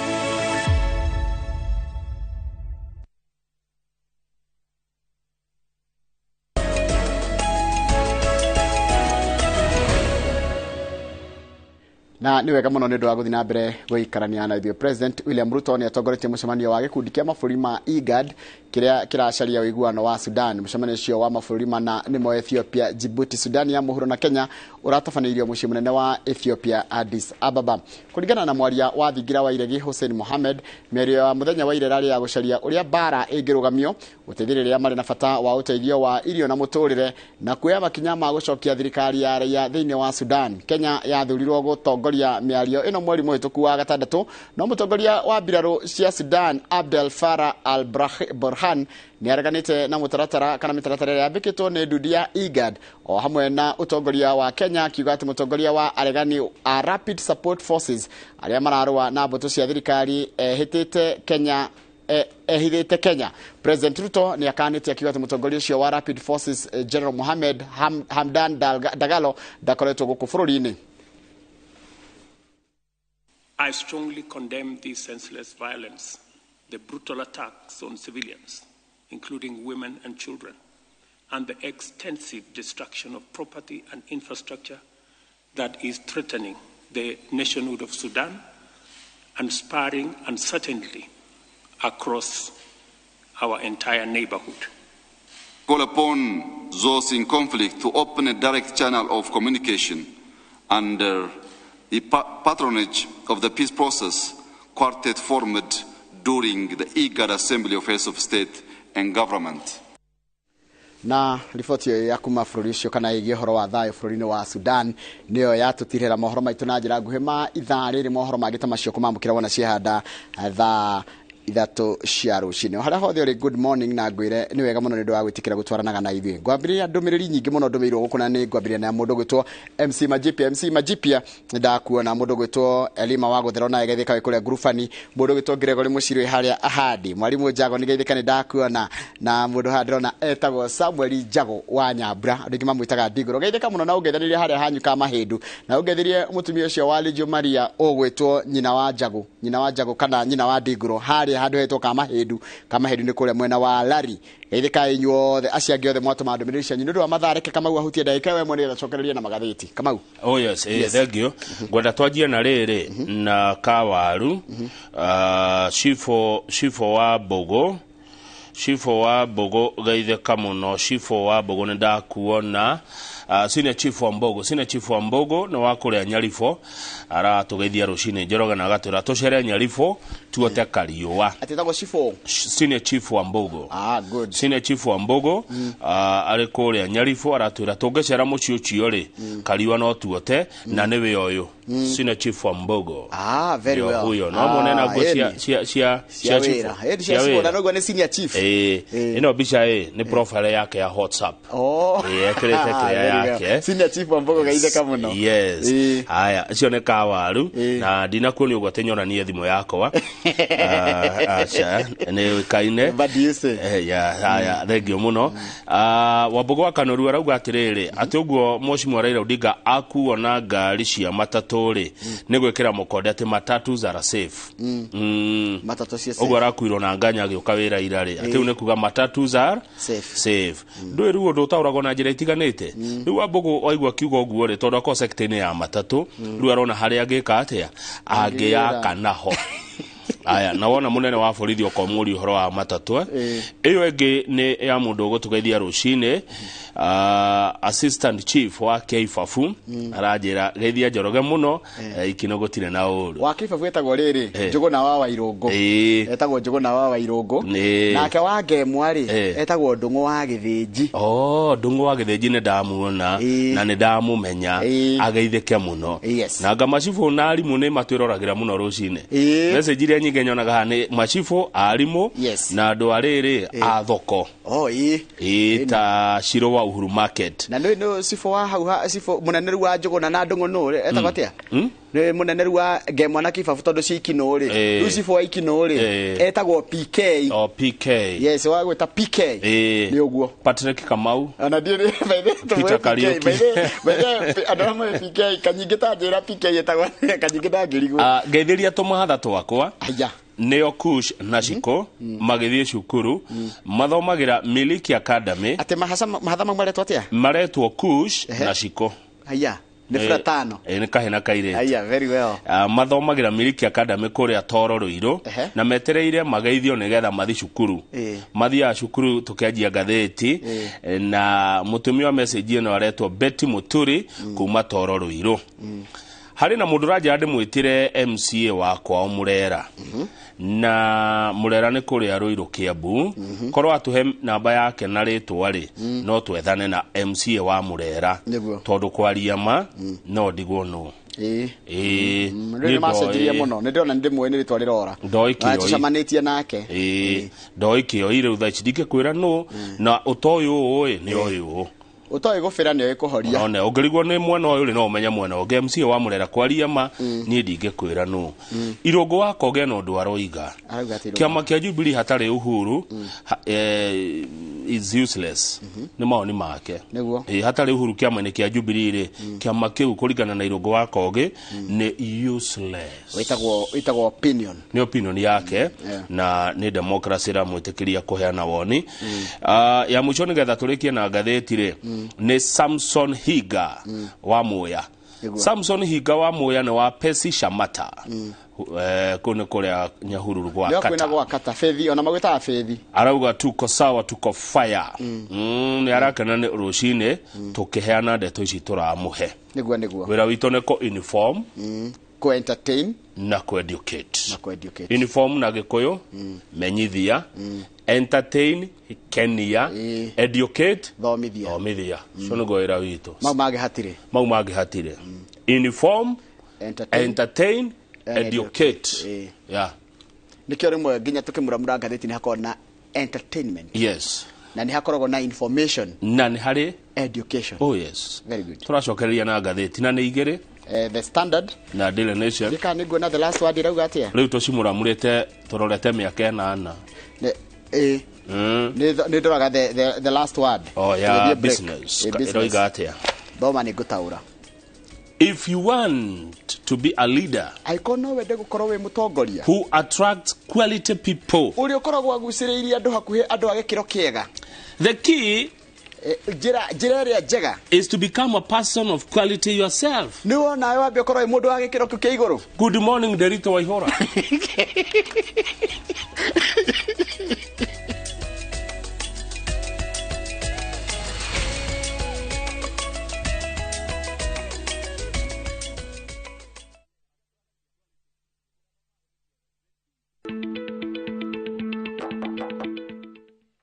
Na nĩ wega mũno nĩ ũndũ wa gũthiĩ na mbere gũikarania na ithuĩ. President William Ruto nĩ atongoretie mũcemanio wa gĩkundi kĩa mabũrũri ma IGAD kĩrĩa kĩracaria ũiguano wa Sudan. Mũcemanio ũcio wa mabũrũri mana nĩmo Ethiopia, Djibouti, Sudan ya mũhuro na Kenya ũratabanĩirio mũciĩ mũnene wa Ethiopia, Addis Ababa. Kũringana na mwaria wa thingira wa iregi Hussein Mohamed, mĩario ya mũthenya wa ira ĩrarĩ ya gũcaria ũrĩa mbara ĩngĩrũgamio, gũteithĩrĩria marĩ na bata wa ũteithio wa irio na mũtũrĩre na kuoya makinya ma gũcokia thirikari ya raia thĩinĩ wa Sudan. Kenya yathurirwo gũtongoria mĩario ĩno mweri mũhĩtũku wa gatandatũ, no mũtongoria wa mbirarũ cia Sudan Abdel Fattah al-Burhan nĩ areganĩte na mũtaratara kana mĩtaratara ĩrĩa yambĩkĩtwo nĩ ndundu ya IGAD o hamwe na ũtongoria wa Kenya, akiuga atĩ mũtongoria wa aregani a Rapid Support Forces arĩa mararũa na mbũtũ cia thirikari ehĩtĩte Kenya ehithĩte Kenya. President Ruto nĩ akanĩte akiuga atĩ mũtongoria ũcio wa Rapid Forces General Mohamed Hamdan Dagalo ndakoretwo gũkũ bũrũri-inĩ. I strongly condemn this senseless violence, the brutal attacks on civilians, including women and children, and the extensive destruction of property and infrastructure that is threatening the nationhood of Sudan and spurring uncertainty across our entire neighborhood. Call upon those in conflict to open a direct channel of communication under the patronage of the peace process quartet formed during the IGAD Assembly of Heads of State and Government. Na riboti ĩyo ya kuma bũrũri ũcio kana ĩgiĩ ũhoro wa thayũ bũrũri-inĩ wa Sudan nĩyo yatũtirĩra mohoro maitũ na njĩra nguhĩ ma ithaa rĩrĩ. Mohoro mangĩ ta macio kũmamũkĩra wona ciehanda thaa 3 cia rũcinĩ. Harĩa hothe ũrĩ, good morning, na ngwĩre nĩ wega mũno nĩ ũndũ wa gwĩtĩkĩra gũtwaranaga na ithuĩ. Ngwambĩrĩria ndũmĩrĩri nyingĩ mũno ndũmĩirwo gũkũ na nĩ ngwambĩrĩria na mũndũ gwĩtwo MC Majipia. MC Majipia ndakuona mũndũ gwĩtwo Elima wa Gũthero na geithĩka wĩ kũrĩa Ngurubani, mũndũ gwĩtwo Gregory Mũcirĩ harĩa Ahadi, mwarimũ Njago nĩ geithĩka nĩ ndakuona, na mũndũ haha ndĩrona etagwo Samuel Njago wa Nyambura, andũ aingĩ mamwĩtaga Ndigũrũ. Geithĩka mũno na ũngeithĩrĩrie harĩa hanyu ka Mahĩndũ, na ũngeithĩrie mũtumia ũcio wa Legio Maria ũgwĩtwo nyina wa Njago, nyina wa Njago kana nyina wa Ndigũrũ harĩa handũ hetwo Kamahĩndu. Kamahĩndu nĩ kũrĩa mwena wa Lari. Geithĩka inyuothe acio angĩ othe mwatũma ndũmĩrĩri cianyu nĩ ũndũ wa mathaa. Reke Kamau ahutie ndagĩka ĩyo ĩmwe nĩgetha acokererie na magathĩti. Kamau. Oh yes, thank you. Ngwenda twanjie na rĩrĩ na kawaru cibũ wa Mbũgũ, cibũ wa Mbũgũ geithĩka mũno, cibũ wa Mbũgũ nĩ ndakuona. Senior Chief wa Mbogo, Senior Chief wa Mbogo nĩ wa kũrĩa Nyaribũ, aratũgeithia rũcinĩ Njoroge na agatwĩra tũcere Nyaribũ tuote kariũa. Atĩtagwo cibũ? Senior Chief wa Mbogo. Ah, good. Senior Chief wa Mbogo arĩ kũrĩa Nyaribũ aratwĩra tũngĩcera mũciĩ ũcio rĩ kariũa no tuote na nĩwe ũyũ. Senior Chief wa Mbogo. Ah, very well. Huyo no muone na nguo cia cia cia chief. Cia wĩra. Na noguo nĩ senior chief. Ĩno mbica nĩ profile yake ya WhatsApp. Oh. Ekĩrĩte kĩrĩa yake. Senior Chief wa Mbogo geithĩka mũno. Yes. Haya, icio nĩ kawaru na ndinakuonia ũguo atĩ nyonanie thimũ yakwa. Aca nĩ ũĩkaine. But you say. Haya, thank you mũno. Wambogo wa Kanoru arauga atĩrĩrĩ, atĩ ũguo Mheshimiwa Raila Odinga akuo na ngari cia matatũ matatũ rĩ nĩ gwĩkĩra mũkonde atĩ matatus are safe. Matatũ cia safe. Ũguo arakuirwo na nganya agĩũka wĩra ira rĩ, atĩ rĩu nĩ kuga matatus are safe. Ndũĩ rĩu ũndũ ũtaũragwo na njĩra itiganĩte. Rĩu Wambũgũ waigua kiugo ũguo rĩ, tondũ akorwo sector-inĩ ya matatũ, rĩu arona harĩa angĩka atĩa, angĩyaka naho. Aya, na wona munene wa borithi okomũria ũhoro wa matatũ. Ĩyo ĩngĩ nĩ ya mũndũ ũgũtũgeithia rũcinĩ, assistant chief wa Keibabu, aranjĩra geithia Njoroge mũno, ikino gũtirĩ na ũru. Wa Keibabu etagwo rĩrĩ, Njũgũna wa Wairũngũ. Etagwo Njũgũna wa Wairũngũ. Nake wa Ngemwa rĩ, etagwo Ndũng'ũ wa Gĩthĩnji. Oh, Ndũng'ũ wa Gĩthĩnji nĩ ndamuona na nĩ ndamũmenya, ageithĩke mũno. Na nga macibũ na arimũ nĩ matwĩroragĩra mũno rũcinĩ. Message iria nyingĩ nyonaga haha nĩ macibũ, arimũ na andũ a rĩrĩ a thoko. Oh, ĩ ta Shiro wa Uhuru Market. Na nĩ cibũ wa hau cibũ mũnene rĩu wa Njũgũna na Ndũng'ũ nũ etagwo atĩa? Nĩ mũnene rĩu wa Ngemwa na Kĩbabu tondũ ci Ikinũ rĩ. Rĩu cibũ wa Ikinũ rĩ etagwo PK. Oh, PK. Yes, wa gwĩta PK. Nĩ ũguo. Patrick Kamau. Ona ndiĩ nĩ Peter Kariuki. By the andũ arĩa moĩ PK kanyingĩ ta njĩra PK etagwo kanyingĩ ndangĩrigwo. Ngeithĩria tũmahatha twakwa. Nĩo Kush na Shiko magĩthiĩ cukuru, mathomagĩra Miliki Academy. Atĩ mahatha mau maretwo atĩa? Maretwo Kush na Shiko. Haya, nĩ fratano. Nĩ kahĩ na kairĩtu. Haya, very well. Mathomagĩra Miliki Academy kũrĩa Toro Rũirũ, na metereire mageithio nĩgetha mathiĩ cukuru. Mathiaga cukuru tũkĩanjia ngathĩti, na mũtũmi wa message ĩno aretwo Betty Mũturi kuma Toro Rũirũ. Harĩ na mũndũ ũranjĩra ndĩmwĩtĩre MCA wakwa Mũrera. Na Mũrera nĩ kũrĩa Rũirũ Kĩambu. Korwo atũhe namba yake na rĩtwa rĩ, no twethane na MCA wa Mũrera. Tondũ kwaria ma no ndigwo nũ. Rĩu nĩ macenjirie mũno. Nĩ ndĩrona nĩ ndĩmũĩ nĩ rĩtwa rĩrora. Tũcemanĩtie nake. Ndoĩ kĩoi rĩu thaa ici ndingĩkwĩra nũ, na ũtoĩ ũũ ĩ nĩ ũyũ ũũ. Ũtoĩ gũbĩra nĩ ũĩ kũhoria. One ũngĩrigwo nĩ mwena ũyũ rĩ no ũmenye mwena ũngĩ. MCA wa Mũrera kwaria ma niĩ ndingĩkwĩra nũ. Irũngũ wa Koge na ũndũ aroiga. Kĩama kĩa Jubilee hatarĩ Uhuru is useless. Nĩ mawoni make. Hatarĩ Uhuru kĩama-inĩ kĩa Jubilee rĩ, kĩama kĩu kũringana na Irũngũ wa Koge nĩ useless. Wĩtagwo opinion. Nĩ opinion yake na nĩ democracy ĩramwĩtĩkĩria kũheana woni. Ya mũico nĩgetha tũrĩkie na ngathĩti rĩ, nĩ Samson Higa wa Muya. Samson Higa wa Muya nĩ wa Pesi Shamata. Kũu nĩ kũrĩa Nyahururu gwa Kata. Gwa Kata, Fethi, ona magwĩtaga Fethi. Arauga tuko sawa, tuko fire. Nĩ arakena nĩ rũcinĩ tũkĩheana ndeto ici tũramũhe. Nĩguo nĩguo. Wĩra witũ nĩ kũ inform, kũ entertain na kũ educate. Na kũ educate. Inform na Gĩkũyũ, menyithia, entertain, kenia, educate, thomithia. Thomithia. Ũcio nĩguo wĩra witũ. Mau mangĩ hatirĩ. Mau mangĩ hatirĩ. Inform, entertain, educate. Yeah. Nĩkĩo rĩmwe nginya tũkĩmuramura ngathĩti nĩ hakoragwo na entertainment. Yes. Na nĩ hakoragwo na information. Na nĩ harĩ education. Oh yes. Very good. Tũracokereria na ngathĩti na nĩ igĩrĩ. The Standard na Daily Nation. Ndika nĩ nguona the last word irauga atĩa? Rĩu tũcimuramurĩte tũrorete mĩaka ĩnana. Nĩ ndoraga the last word. Oh yeah, business. Ĩroiga atĩa? Thoma nĩ ngũtaũra. If you want to be a leader, angĩkorwo no wende gũkorwo wĩ mũtongoria who attracts quality people, ũrĩa ũkoragwo agucĩrĩirie andũ hakuhĩ andũ a gĩkĩro kĩega, the key njĩra ĩrĩa njega is to become a person of quality yourself. Nĩ wona nawe wambe ũkorwo wĩ mũndũ wa gĩkĩro kĩu kĩa igũrũ. Good morning, Derito Waihora.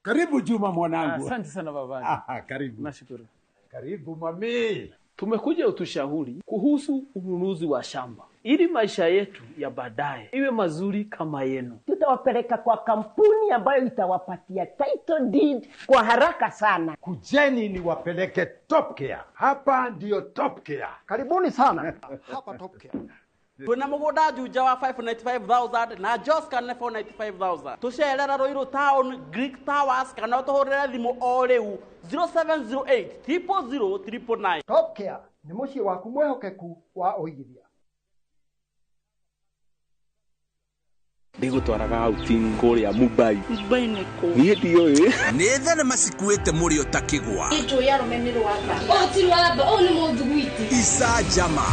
Karibu Juma mwanangu. Asante sana baba. Karibu. Nashukuru. Karibu mami. Tumekuja utushauri kuhusu ununuzi wa shamba ili maisha yetu ya baadaye iwe mazuri kama yenu. Tutawapeleka kwa kampuni ambayo itawapatia title deed kwa haraka sana. Kujeni niwapeleke Top Care. Hapa ndiyo Top Care. Karibuni sana. Hapa Top Care. Twina mugunda Juja wa 595,000 na Joska nĩ 495,000. Tucerera Ruiru Town Greek Towers kana utuhurire thimu o riu 0708 000 999. Top Care nĩ mũciĩ waku mwĩhokeku wa ũigithia. Ndĩgũtwaraga outing kũrĩa Mumbai. Mumbai nĩ kũ? Niĩ ndiũĩ. Nĩ thenema cikuĩte mũrĩo ta kĩgwa. Njũĩ arũme nĩ rwamba. Ũyũ ti rwamba, ũyũ nĩ mũthugwiti. Icanjama.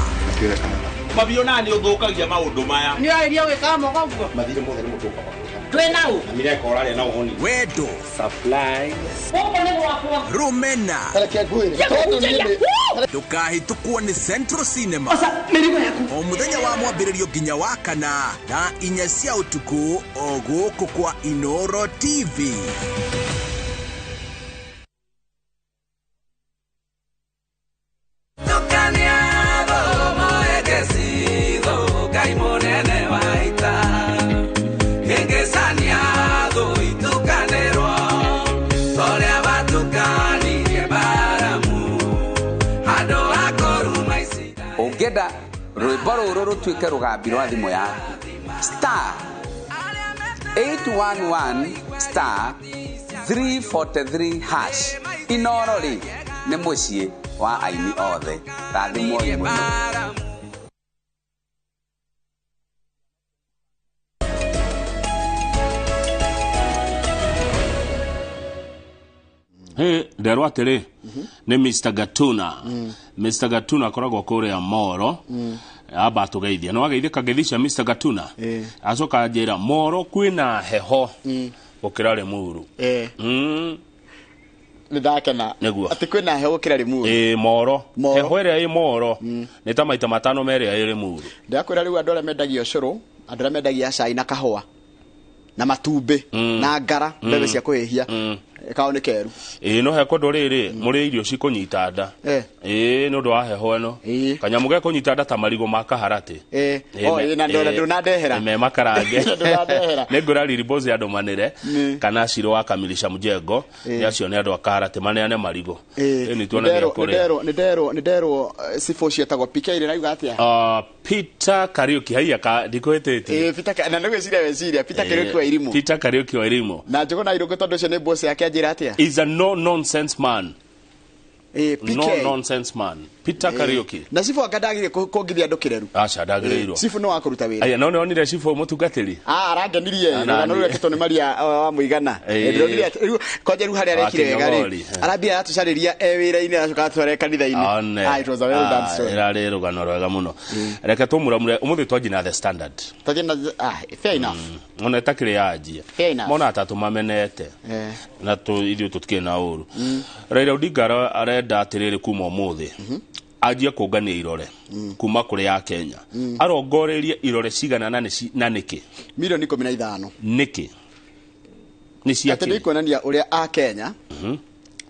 Mabiona nĩ ũthũkagia maũndũ maya. Nĩ ũrarĩria ũgĩkaga moko ũguo? Mathirĩ mothe nĩ mũtũkaga. Twĩ na ũ? Na mireka ũrarĩa na ũhoni. Wendo. Supplies. Gũkũ nĩ gwakwa. Rũmena. Reke ngwĩre. Tondũ niĩ nĩ- Ndũkahĩtũkwo nĩ Central Cinema. Mĩrigo yaku. O mũthenya wa mwambĩrĩrio nginya wa kana thaa 4 cia ũtukũ o gũkũ kwa Inoro TV. Ũngĩenda rwĩmbo rũrũ rũtuĩke rũgambi rwa thimũ yaku, star 811 star 343 hash. Inoro rĩ nĩ mũciĩ wa aini othe. Rathimwoi mũno. Hey, nderwo atĩrĩ nĩ Mr. Gatuna. Mr. Gatuna akoragwo kũrĩa Moro. Amba atũgeithia. Nĩ wageithĩka ngeithia Mr. Gatuna. Acoka anjĩra Moro kwĩna heho gũkĩra Limuru. Nĩ ndakena. Nĩguo. Atĩ kwĩna heho gũkĩra Limuru. Ĩĩ Moro. Heho ĩrĩa ĩ Moro nĩ ta maita 5 merĩa ĩ Limuru. Ndĩrakwĩra rĩu andũ arĩa mendagia ũcũrũ, andũ arĩa mendagia cai na kahũa na matumbĩ na ngara, mbembe cia kũhĩhia. Kao nĩ keru. Ĩĩ no he kũndũ rĩrĩ mũrĩ irio cikũnyita nda. Ĩĩ nĩ ũndũ wa heho ĩno. Kanyamũ ge kũnyita nda ta marigũ ma kaharatĩ. O ĩĩ na ndona ndũnandehera. Me makarange. Ndũnandehera. Nĩ ngwĩra Lily Boss andũmanĩre kana Ciro wa Kamilisha Mjengo. Nĩ acio nĩ andũ a kaharatĩ maneane marigũ. Ĩĩ nĩ tuonagia kũrĩa. Nĩ nderwo cibũ cietagwo PK rĩ rauga atĩa? Peter Kariuki haiya ka ndikũhĩtĩtie. Ĩĩ Peter na nĩ gwĩciria weciria Peter Kariuki wa Irimu. Peter Kariuki wa Irimu. Na Njũgũna Irũngũ tondũ ũcio nĩ boss yake anjĩra atĩa? Is a no nonsense man. PK. No nonsense man. Peter Kariuki. Na cibũ anga ndagire kũngithia andũ kĩreru. Aca ndagĩrĩirwo. Cibũ nĩ wa kũruta wĩra. Aya no nĩonire cibũ mũtungatĩri. Arangenirie rũgano rũu rekĩtwo nĩ Maria wa Mũigana. Ndĩronire rĩu kwanja rĩu harĩa arekire wega rĩ. Arambia aratũcarĩria e wĩra-inĩ aracoka atware kanitha-inĩ. It was a well done story. Ĩrarĩ rũgano rwega mũno. Reke tũmũramure ũmũthĩ twanjie na The Standard. Twanjie na fair enough. Ona ĩtakĩrĩ yanjia. Mona ta tũmamenete. Na ithuĩ tũtikĩrĩ na ũru. Raila Odinga arenda atĩrĩrĩ kuma ũmũthĩ. Anjie kũngania irore kuma kũrĩ ya Kenya. Arongoreirie irore cigana na nĩkĩ? Milioni 15. Nĩkĩ? Nĩ cia kĩ? Atĩ nĩ kuonania ũrĩa a Kenya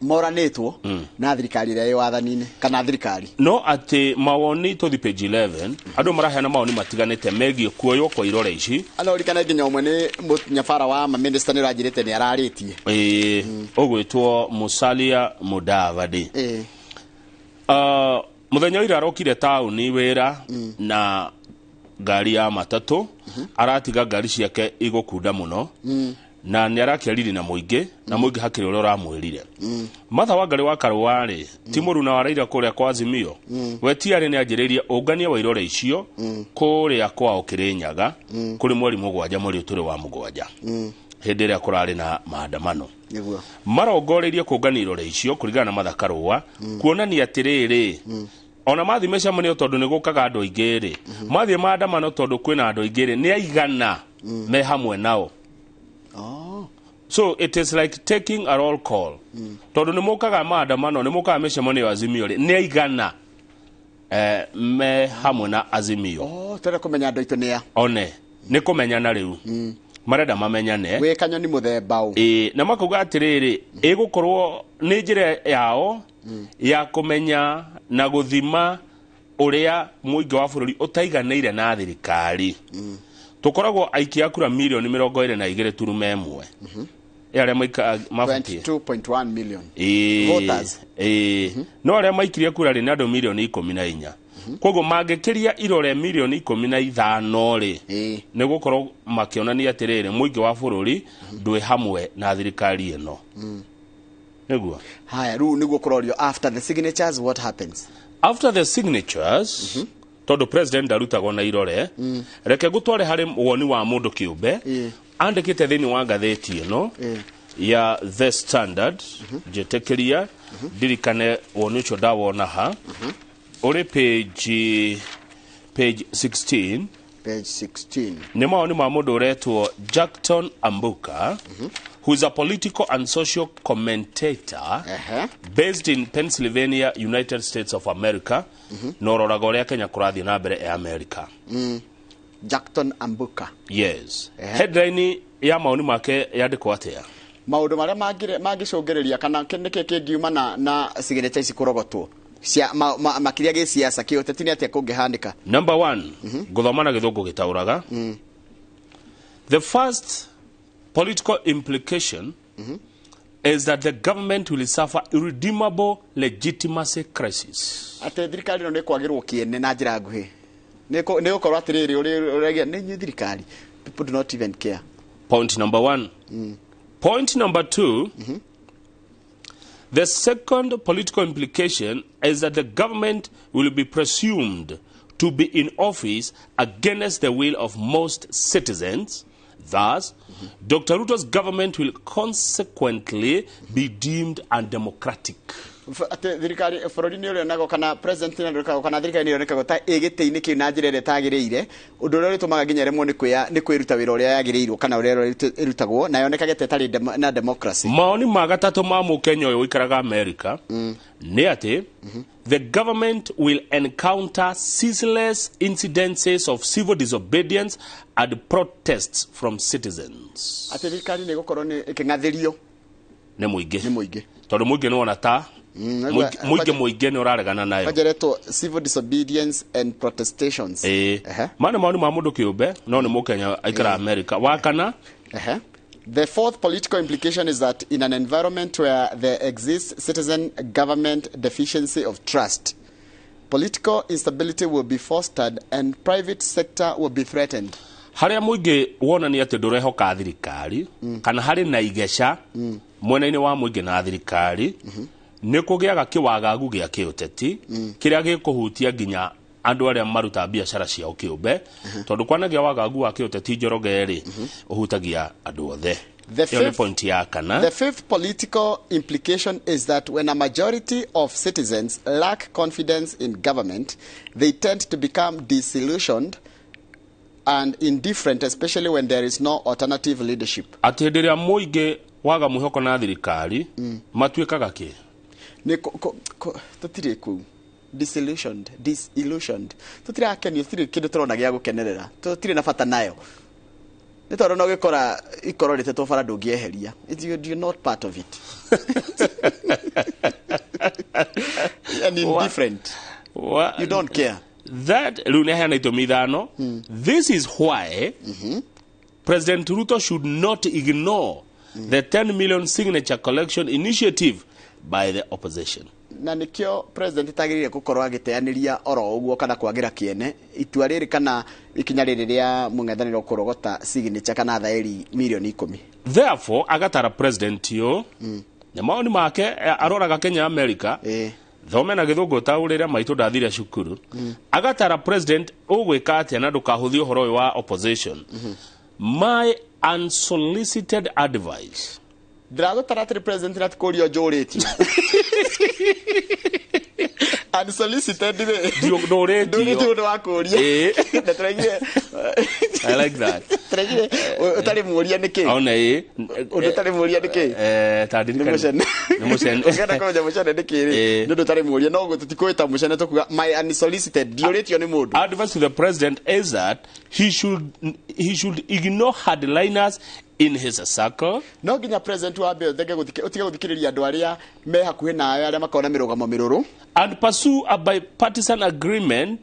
moranĩtwo na thirikari ĩrĩa ĩ wathani-inĩ kana thirikari. No atĩ mawoni tũthi page 11 andũ maraheana mawoni matiganĩte megiĩ kuoywo kwa irore ici. Ana ũririkane nginya ũmwe nĩ mũnyabara wa maminista nĩ ũranjĩrĩte nĩ ararĩtie. Ĩĩ ũgwĩtwo Musalia Mudavadi. Mũthenya ũira arokire taũni wĩra na ngari ya matatũ aratiga ngari ciake igũkunda mũno na nĩ arakĩarire na mũingĩ na mũingĩ hakĩrĩ ũrĩa ũramwĩrire. Martha Wangari wa Karũa rĩ ti mũruna wa Raila kũrĩa kwa Azimio we tiarĩ nĩ anjĩrĩirie ũngania wa irore icio kũrĩa kwao Kĩrĩnyaga kũrĩ mweri 7 mweri ũtũrĩ wa 7 hĩndĩ ĩrĩa kũrarĩ na maandamano. Marongoreirie kũngania irore icio kũringana na Martha Karũa kuonania atĩrĩrĩ ona mathiĩ mĩcemanio tondũ nĩ gũkaga andũ aingĩ rĩ mathiĩ maandamano tondũ kwĩna andũ aingĩ rĩ nĩ aigana me hamwe nao. So it is like taking a roll call. Tondũ nĩ mũkaga maandamano nĩ mũkaga mĩcemanio ya Azimio rĩ nĩ aigana me hamwe na Azimio. Tũrenda kũmenya andũ aitũ nĩ a. One nĩ kũmenyana rĩu. Marenda mamenyane. Wĩ kanyoni mũthemba ũ. Ĩĩ na makauga atĩrĩrĩ ĩgũkorwo nĩ njĩra yao ya kũmenya na gũthima ũrĩa mũingĩ wa bũrũri ũtaiganĩire na thirikari. Tũkoragwo aikia a kura milioni 22.1. Arĩa mabatie 22.1 million voters. No arĩa maikirie kura rĩ nĩ andũ milioni 14. Koguo mangĩkĩria irore milioni 15 rĩ nĩ gũkorwo makĩonania atĩrĩrĩ mũingĩ wa bũrũri ndwĩ hamwe na thirikari ĩno. Nĩguo. Haya rĩu nĩguo kũrorio after the signatures what happens? After the signatures Tondũ president ndarutagwo na irore, reke ngũtware harĩ woni wa mũndũ kĩũmbe andĩkĩte thĩinĩ wa ngathĩti ĩno ya The Standard. Njĩtĩkĩria ndirikane woni ũcio ndawona ha ũrĩ page 16. Page 16. Nĩ mawoni ma mũndũ ũretwo Jackton Ambuka, who is a political and social commentator based in Pennsylvania, United States of America, na ũroraga ũrĩa Kenya kũrathiĩ na mbere e America. Jackton Ambuka. Yes. Headline ya maoni make yandĩkwo atĩa? Maũndũ marĩa mangĩcũngĩrĩria kana nĩkĩ kĩngiuma na signature ici kũrogotwo cia makĩria gĩsiasa, kĩũteti, nĩ atĩa kũngĩhanĩka? Number one, ngũthoma na gĩthũngũ gĩtaũraga. The first political implication is that the government will suffer irredeemable legitimacy crisis. Atĩ thirikari ĩno nĩ kwagĩrwo kĩene na njĩra nguhĩ, nĩ gũkorwo atĩrĩrĩ, ũrĩa nĩ inyuĩ thirikari, people do not even care. Point number one. Point number two, the second political implication is that the government will be presumed to be in office against the will of most citizens. Thus, Dr. Ruto's government will consequently be deemed undemocratic. Atĩ thirikari bũrũri nĩ ũrĩonagwo kana president nĩ ũrĩonagwo kana thirikari nĩ ĩrĩonekagwo ta ĩ gĩtĩ-inĩ kĩu na njĩra ĩrĩa ĩtagĩrĩire, ũndũ ũrĩa ũrĩtũmaga nginya ĩremwo nĩ kwĩruta wĩra ũrĩa yagĩrĩirwo kana ũrĩa ĩrutagwo na yonekage ta ĩtarĩ na democracy. Maoni ma gatatũ ma mũkenya ũyũ ũikaraga America nĩ atĩ the government will encounter ceaseless incidences of civil disobedience and protests from citizens. Atĩ thirikari nĩ ĩgũkorwo nĩ ĩkĩng'athĩrio nĩ mũingĩ. Nĩ mũingĩ. Tondũ mũingĩ nĩ wona ta mũingĩ nĩ ũraregana nayo. Majeretwo civil disobedience and protestations. Ĩĩ. Maya nĩ maoni ma mũndũ kĩũmbe no nĩ mũkenya aikara America. Wa kana. The fourth political implication is that in an environment where there exists citizen government deficiency of trust, political instability will be fostered and private sector will be threatened. Harĩa mũingĩ wonania atĩ ndũrehoka thirikari kana harĩ na igeca mwena-inĩ wa mũingĩ na thirikari, nĩ kũgĩaga kĩwagagu gĩa kĩũteti kĩrĩa gĩkũhutia nginya andũ arĩa maruta biacara ciao kĩũmbe, tondũ kwanagia wagagu wa kĩũteti, Njoroge rĩ, ũhutagia andũ othe. Ĩyo nĩ point ya kana. The fifth political implication is that when a majority of citizens lack confidence in government, they tend to become disillusioned and indifferent, especially when there is no alternative leadership. Atĩ hĩndĩ ĩrĩa mũingĩ waga mwĩhoko na thirikari, matuĩkaga kĩ? Nĩ tũtirĩ kũu. Disillusioned, tũtirakenio, tũtirĩ kĩndũ tũrona gĩa gũkenerera, tũtirĩ na bata nayo, nĩ tondũ no gĩkora ikoro rĩtetwo bara ndũngĩeheria. You're not part of it and indifferent. You don't care. That rĩu nĩ aheana itũmi ithano. This is why President Ruto should not ignore the 10 million signature collection initiative by the opposition. Na nĩkĩo president tagĩrĩire gũkorwo agĩteanĩria oro ũguo kana kwagĩra kĩene itua rĩrĩ kana ikinya rĩrĩ rĩa mũng'ethanĩro kũrogota signature kana thaĩri mirioni 10. Therefore, agatara president yo nĩ maoni make, aroraga Kenya America, thome na gĩthũngũ taũrĩre maitũ ndathire cukuru. Agatara president ũgwĩka atĩa na ndũkahũthie ũhoro ũyũ wa opposition. My unsolicited advice. Ndĩragũtara atĩrĩ president, na tikũrio njũrĩtio unsolicited rĩ, ndũrĩtio. Ndũrĩtio ũndũ wa kũria na tũraigire. I like that. Tũraigire ũtarĩ mũũria nĩkĩ? Ona ĩ. Ũndũ ũtarĩ mũũria nĩkĩ? Ta Nĩ ndirikane. mũcene. Nĩ mũcene. Ũngĩenda kũmenya mũcene nĩkĩ rĩ, nĩ ũndũ ũtarĩ mũũria, no tũtikũĩta mũcene, tũkuga my unsolicited, ndiũrĩtio nĩ mũndũ. Advice to the president is that he should ignore hardliners in his circle. No nginya president wambe ũthenge ũtige gũthikĩrĩria andũ arĩa me hakuhĩ nawe, arĩa makoragwo na mĩrũgamo mĩrũrũ, and pursue a bipartisan agreement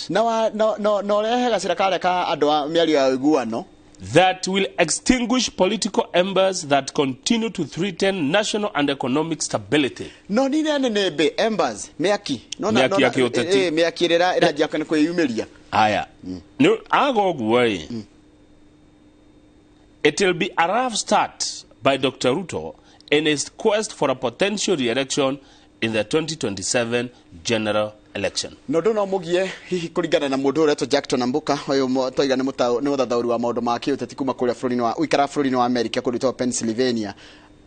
na na ũrehe gacĩra karĩa ka andũ a mĩario ya ũiguano that will extinguish political embers that continue to threaten national and economic stability. No nine nĩnĩmbĩ embers, mĩaki. Mĩaki ya kĩũteti. Mĩaki ĩrĩa ĩranjia nĩ kwĩyumĩria. Aya. Nĩ aga ũguo ĩ. It will be a rough start by Dr. Ruto in his quest for a potential re-election in the 2027 general election. No ndå no må gie hihi kũringana na mũndũ ũretwo Jackton Ambuka ũyũ twaiga nĩ mũthathaũri wa maũndũ ma kĩũteti kuma kũrĩa bũrũri-inĩ wa ũikara bũrũri-inĩ wa America kũndũ gwĩtagwo Pennsylvania,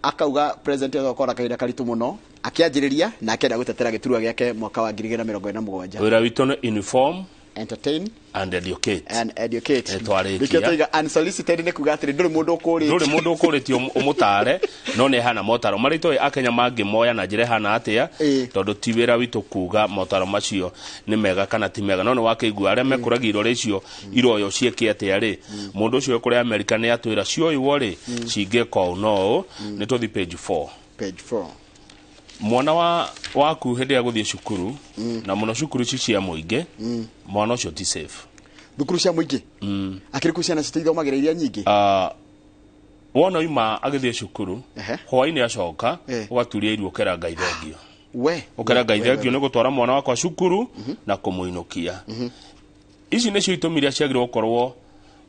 akauga president egũkorwo na kahinda karitũ mũno akĩanjĩrĩria na akĩenda gũtetera gĩturwa gĩake mwaka wa 2027. Wĩra witũ nĩ inform, entertain and educate. And educate. Nĩtwarĩkia. Nĩkĩo twaiga unsolicited nĩ kuga atĩrĩ ndũrĩ mũndũ ũkũrĩtie. Ndũrĩ mũndũ ũkũrĩtie ũmũtare no nĩ hana motaro marĩa itoĩ akenya mangĩmoya na njĩra ĩhana atĩa, tondũ ti wĩra witũ kuga motaro macio nĩ mega kana ti mega, no nĩ wakĩigua arĩa mekũragia irore icio iroyo ciĩke atĩa rĩ, mũndũ ũcio kũrĩa Amerika nĩ atwĩra cioywo rĩ cingĩka ũũ no ũũ. Nĩ tũthi page 4. Page 4. Mwana waku hĩndĩ ya gũthiĩ cukuru, na mũno cukuru ici cia mũingĩ, mwana ũcio ti safe. Thukuru cia mũingĩ? Akĩrĩ kũ ciana citũ ithomagĩra iria nyingĩ? Wona oima agĩthiĩ cukuru, hwaĩ-inĩ acoka, ũgaturia iru ũkera Ngai thengio. We. Ũkera Ngai thengio nĩ gũtwara mwana wakwa cukuru na kũmũinũkia. Ici nĩcio itũmi iria ciagĩrĩirwo gũkorwo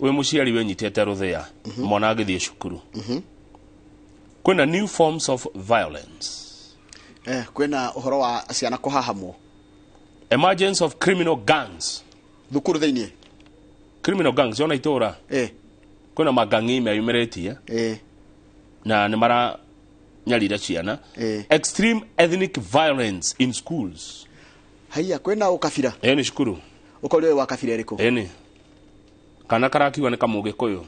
wĩ mũciari wĩnyitĩte rũthĩa mwana agĩthiĩ cukuru. Kwĩna new forms of violence. Kwĩna ũhoro wa ciana kũhahamwo. Emergence of criminal gangs. Thukuru thĩinĩ? Criminal gangs ona itũra. Kwĩna magangi meyumĩrĩtie. Na nĩ maranyarira ciana. Extreme ethnic violence in schools. Haiya, kwĩna ũkabira? Nĩ cukuru. Ũkorwo wa kabira ĩrĩkũ? Nĩ. Kana karakiuga nĩ kamũgĩkũyũ.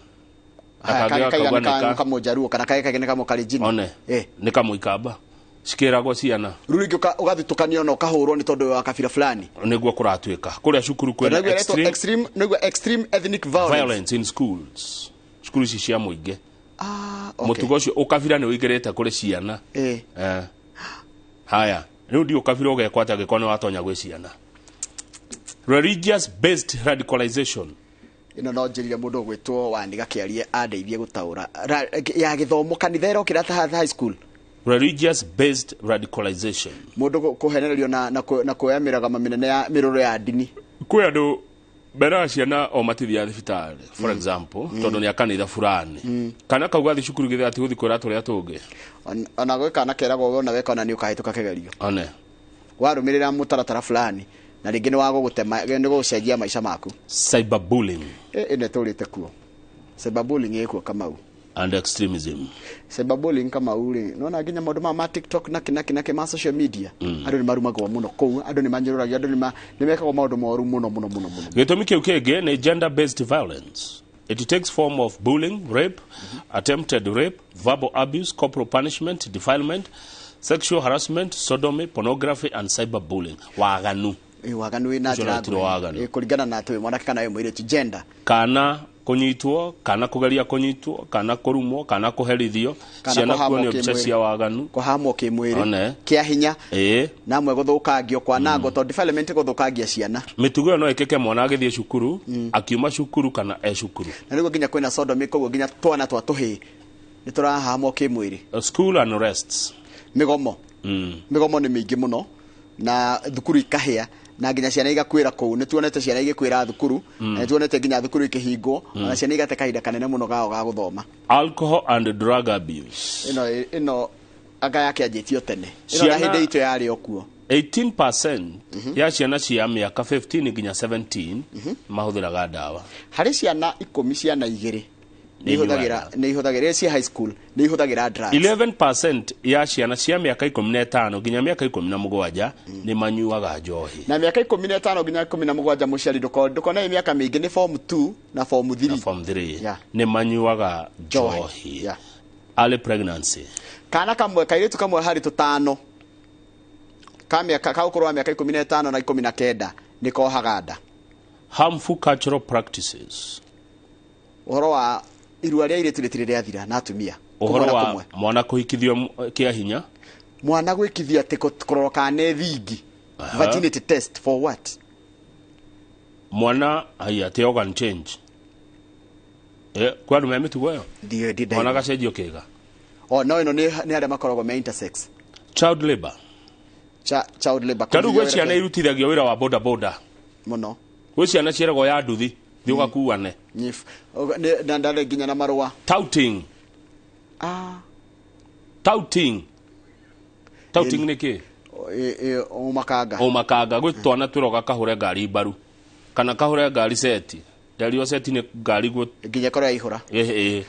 Kana kaiga nĩ kamũjaruo, kana kaiga nĩ kamũkalenjin. One. Nĩ kamũikamba. Cikĩragwo ciana. Rĩu rĩngĩ ũgathitũkanio na ũkahũrwo nĩ tondũ wa kabira fulani. Nĩguo kũratuĩka. Kũrĩa cukuru kwĩna extreme, nĩguo extreme ethnic violence in schools. Cukuru ici cia mũingĩ. Mũtugo ũcio ũkabira nĩ ũingĩrĩte kũrĩ ciana. Haya, rĩu ndi ũkabira ũgekwo atĩa angĩkorwo nĩ watonya gwĩ ciana. Religious based radicalization. Ĩno no njĩrire mũndũ ũgwĩtwo Waniga kĩarie andeithie gũtaũra. Ya gĩthomo kanitha ĩrokĩra ta high school. Religious based radicalization. Mũndũ kũhenererio na kuoya mĩrũgamo mĩnene ya mĩrũrũ ya ndini. Kwĩ andũ meraga ciana o matithiaga thibitarĩ, for example, tondũ nĩ a kanitha fulani. Kana kauga thiĩ cukuru githĩ atigũthiĩ kwĩra tũrĩa tũngĩ. Ona gwĩ kana keragwo we ona weka ona nĩ ũkahĩtũka kĩgerio. One. Warũmĩrĩra mũtaratara fulani na rĩngĩ nĩ wa gũgũtema, nĩ gũgũcenjia maica maku. Cyberbullying. Ĩno ĩtũrĩte kuo. Cyberbullying ĩkuo Kamau. And extremism. Cyberbullying Kamau rĩ, nona nginya maũndũ ma TikTok na kĩ ma social media. Andũ nĩ marumagwo mũno kũu, andũ nĩ manyũrũragio, andũ nĩ mekagwo maũndũ moru mũno mũno mũno mũno. Gĩtũmi kĩu kĩngĩ nĩ gender based violence. It takes form of bullying, rape, attempted rape, verbal abuse, corporal punishment, defilement, sexual harassment, sodomy, pornography and cyberbullying. Waganu. Waganu wĩna njĩra nguhĩ. Kũringana na atĩ wĩ mwanake kana wĩ mũirĩtu, gender. Kana kũnyitwo, kana kũgeria kũnyitwo, kana kũrumwo, kana kũherithio, ciana kuonio mbica cia waganu, kũhamwo kĩmwĩrĩ, kĩa hinya, na amwe gũthũkangio, kwanangwo, tondũ defilement gũthũkangia ciana. Mĩtugo ĩyo no ĩkĩke mwana agĩthiĩ cukuru, akiuma cukuru kana e cukuru. Na nĩguo nginya kwĩna sodomy, koguo nginya twana twa tũhĩĩ nĩ tũrahamwo kĩmwĩrĩ. School unrests. Mĩgomo. Mĩgomo nĩ mĩingĩ mũno na thukuru ikahĩa na nginya ciana igakuĩra kũu. Nĩ tuonete ciana igĩkuĩra thukuru, na nĩ tuonete nginya thukuru ikĩhingwo, na ciana igate kahinda kanene mũno gao ga gũthoma. Alcohol and drug abuse. Ĩno anga yakĩanjĩtio tene. Ĩno na hĩndĩ itũ yarĩ o kuo. 18% ya ciana cia mĩaka 15 nginya 17 mahũthĩraga ndawa. Harĩ ciana 10 ciana 2 nĩ ihũthagĩra cia high school, nĩ ihũthagĩra drugs. 11% ya ciana cia mĩaka 15 nginya mĩaka 17 nĩ manyuaga njohi. Na mĩaka 15 nginya 17 mũciari ndũkone mĩaka mĩingĩ nĩ form 2 na form 3. Na form 3 nĩ manyuaga njohi. Early pregnancy. Kana kamwe kairĩtu kamwe harĩ tũtano ka mĩaka ka ũkũrũ wa mĩaka 15 na 19 nĩ kohaga nda. Harmful cultural practices. Ũhoro wa irua rĩa airĩtu rĩtirĩ rĩathira na atumia. Ũhoro wa mwana kũhikithio kĩa hinya, mwana gwĩkithio atĩ kũrora kana nĩ thingi. Virginity test for what? Mwana haya atĩ organ change. Kwa andũ me mĩtugo ĩyo? Mwana gacenjio kĩga. Oh no, ĩno nĩ arĩa makoragwo me intersex. Child labor. Child labor. Tarĩu gwĩ ciana irutithagio wĩra wa boda boda mũno. Gwĩ ciana ciĩragwo ya nduthi thiĩ ũgakuane. Na ndarĩ nginya na marũa. Touting. Touting. Touting nĩ kĩ? O makanga. O makanga gwĩ twana twĩroga kahure ngari mbaru kana kahure ngari seti ndario seti nĩ ngari gwĩ nginya korwo yaihũra. Ĩ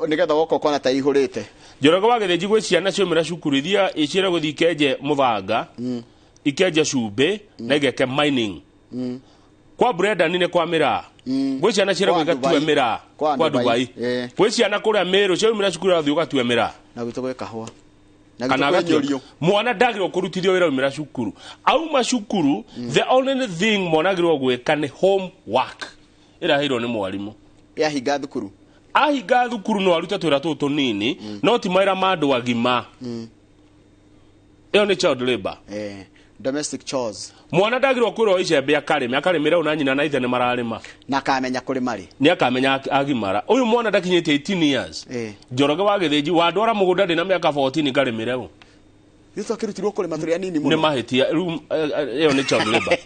Nĩgetha woka ũkona ta ihũrĩte. Njoroge wa Gĩthĩnji gwĩ ciana ciaumĩra cukuru iria iciĩra gũthiĩ ikenje mũthanga, ikenje cumbĩ na igeke mining. Kwa Brenda nĩ kwa mĩraa. Gwĩ ciana ciĩra Kwa gũgatue Dubai. mĩraa Kwa kwa Dubai. Dubai. Gwĩ ciana kũrĩa Meru ciaumĩra cukuru athiĩ ũgatue mĩraa Na gwitũ gwĩ kahũa. Na kana gwitũ kwĩ agatue nyũrio. Mwana ndagĩrĩirwo kũrutithio wĩra aumĩra cukuru. Auma cukuru, the only thing mwana agĩrĩirwo gwĩka nĩ homework ĩraheirwo nĩ mwarimũ. Yahinga thukuru. Ahinga thukuru no arute twĩra tũtũ tũnini, no ti mawĩra ma andũ agima. Ĩyo nĩ child labor. Domestic chores. Mwana ndagĩrĩirwo kwĩrwo icembe akarĩme, akarĩmĩra ũna nyina na ithe nĩ mararĩma. Na akamenya kũrĩma rĩ. Nĩ akamenya agimara. Ũyũ mwana ndakinyĩtie 18 years. Njoroge wa Gĩthĩnji wandwara mũgũnda ndĩna mĩaka 14 ngarĩmĩre ũ. Ithuĩ twakĩrutirwo kũrĩma tũrĩ anini Nĩ mũno. mahĩtia. Rĩu ĩyo nĩ child labor.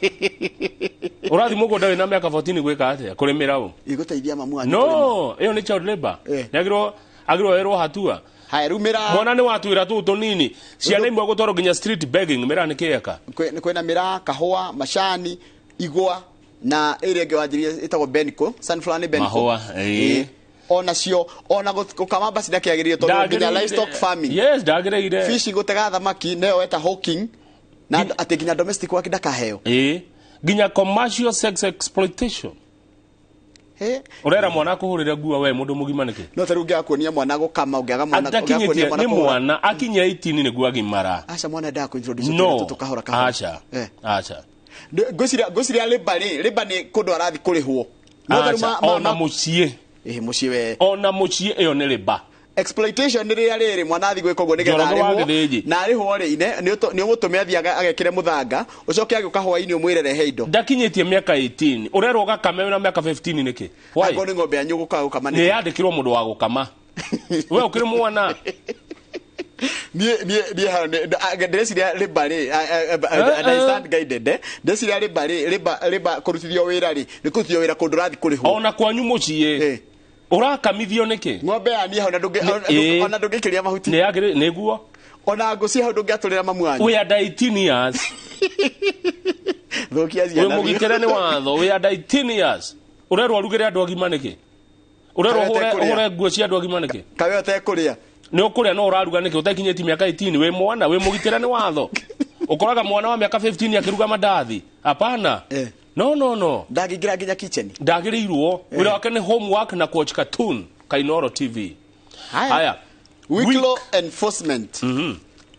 Ũrathiĩ mũgũnda wĩna mĩaka 14 gwĩka atĩa? Kũrĩmĩra ũ? Igũteithia mamu wanyu. No, ĩyo nĩ child labor. Nĩ agĩrĩirwo erwo hatua. Haya rĩu mĩraa. Mwana nĩ watwĩra tũtũ tũnini. Ciana imwe gũtwarwo nginya street begging mĩraa nĩ kĩeka. Kwĩna mĩraa, kahũa, macani, igwa na ĩrĩa ĩngĩ wanjirie ĩtagwo Benco, sunflower nĩ Benco. Mahũa, ĩĩ. Ona cio ona gũkama mbaci ndakĩagĩrĩire tondũ nginya livestock farming. Yes, ndagĩrĩire. Fishing gũtega thamaki nĩyo weta hawking na atĩ nginya domestic work ndakaheo. Ĩĩ. Nginya commercial sex exploitation. Ũrera mwana akũhũrĩre nguo we mũndũ mũgima nĩkĩ? No ta rĩu ũngĩaga kuonia mwana gũkama, ũngĩaga mwana ũngĩaga kuonia Atakinyĩtie mwana nĩ kũhũra. mwana akinyia 18 nĩguo agimara. Aca mwana endaga kũ-introduce No. tũrĩa tũtũ kahora kahora. Aca. Aca. Ngwĩciria labour rĩ, labour nĩ kũndũ arathiĩ kũrĩhwo. No ta rĩu Aca. Ona mũciĩ. Ĩĩ mũciĩ we. Ona mũciĩ ĩyo nĩ labour. Exploitation nĩ rĩrĩa rĩrĩ mwana athiĩ gwĩka ũguo nĩgetha Njoroge wa arĩhwo Gĩthĩnji. na arĩhwo rĩ nĩ ũmũtũme athiĩ agekĩre mũthanga ũcoke agĩũka hwaĩ-inĩ ũmwĩre rehe indo. Ndakinyĩtie mĩaka 18 ũrerwo ũgakame wĩna mĩaka 15 nĩkĩ? Why? Angĩkorwo nĩ ng'ombe yanyu ũgũkaga gũkama Nĩ nĩkĩ? yandĩkirwo mũndũ wa gũkama. We ũkĩrĩ mwana. Niĩ hau ndĩreciria labour rĩ, and I stand guided, eh. Ndĩreciria labour rĩ, labour kũrutithio wĩra rĩ, nĩ kũrutithio wĩra kũndũ ũrathiĩ kũrĩhwo. Ona kwanyu mũciĩ. Ũrakamithio nĩkĩ? Ng'ombe ya niĩ hau na ona ndũngĩikĩria mahuti. Nĩ yagĩrĩ nĩguo. Ona ngũ cia hau ndũngĩatũrĩra mamu wanyu. We under 18 years. Thũkia Wĩ ciana. mũgitĩre nĩ watho. We under 18 years. Ũrerwo ũrugĩre andũ agima nĩkĩ? Ũrerwo Kawe ũtekũrĩa. ũhũre nguo cia andũ agima nĩkĩ? Kawe ũtekũrĩa. Nĩ ũkũrĩa no ũraruga nĩkĩ ũtakinyĩtie mĩaka 18 wĩ mwana wĩ mũgitĩre nĩ watho. Ũkoraga mwana wa mĩaka 15 akĩruga mandathi. Hapana. No no no. Ndangĩingĩra nginya kitchen. Ndagĩrĩirwo. Wĩra wake nĩ homework na kuwatch cartoon Kainoro TV. Haya. Weak law enforcement.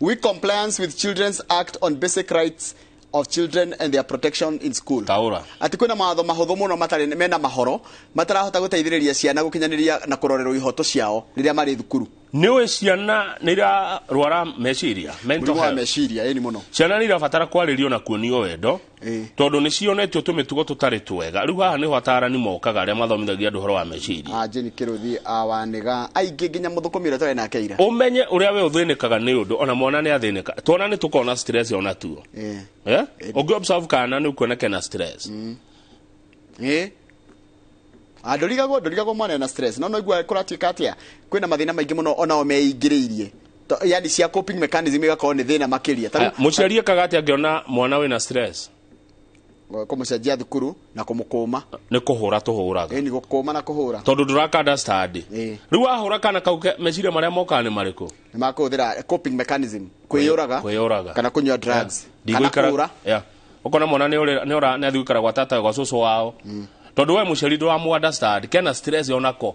Weak compliance with Children's Act on Basic Rights of Children and their Protection in School. Taura. Atĩ kwĩna mawatho mahũthũ mũno matarĩ mena mahoro matarahota gũteithĩrĩria ciana gũkinyanĩria na kũrorerwo ihoto ciao rĩrĩa marĩ thukuru. Nĩ ũĩ ciana nĩ irarwara meciria, mental Mũrimũ wa health. meciria, ĩni mũno. Ciana nĩ irabatara kwarĩrio na kuonio wendo tondũ nĩ cionetio tũmĩtugo tũtarĩ twega. Rĩu haha nĩho atarani mokaga arĩa mathomithagia andũ ũhoro wa meciria. A Jane Kĩrũthi a Wanĩga aingĩ nginya mũthũkũmi ũrĩa twarĩ nake ira. Ũmenye ũrĩa we ũthĩnĩkaga nĩ ũndũ ona mwana nĩ athĩnĩka. Twana nĩ tũkoragwo na stress ona tuo. Ũngĩ observe kana nĩ ũkuona kena stress. Ndũrigagwo mwana ena stress. No igua kũratuĩka atĩa kwĩna mathĩna maingĩ mũno onao meingĩrĩirie. Yani cia coping mechanism igakorwo nĩ thĩna makĩria. Ta rĩu- Mũciari ekaga atĩa angĩona mwana wĩna stress? Kũmũcenjia thukuru na kũmũkũma. Nĩ kũhũra tũhũraga. Ĩni gũkũma na kũhũra. Tondũ ndũraka understand. Rĩu wahũra kana kau meciria marĩa mokaga nĩ marĩkũ? Nĩ makũhũthĩra coping mechanism kwĩyũraga Kwĩyũraga. kana kũnyua drugs kana Ndigũikara- kũũra. Yeah. Ũkona mwana nĩ athiĩ gũikara gwa tata gwa cũcũ wao. Tondũ we mũciari ndũramũ understand kena stress onako.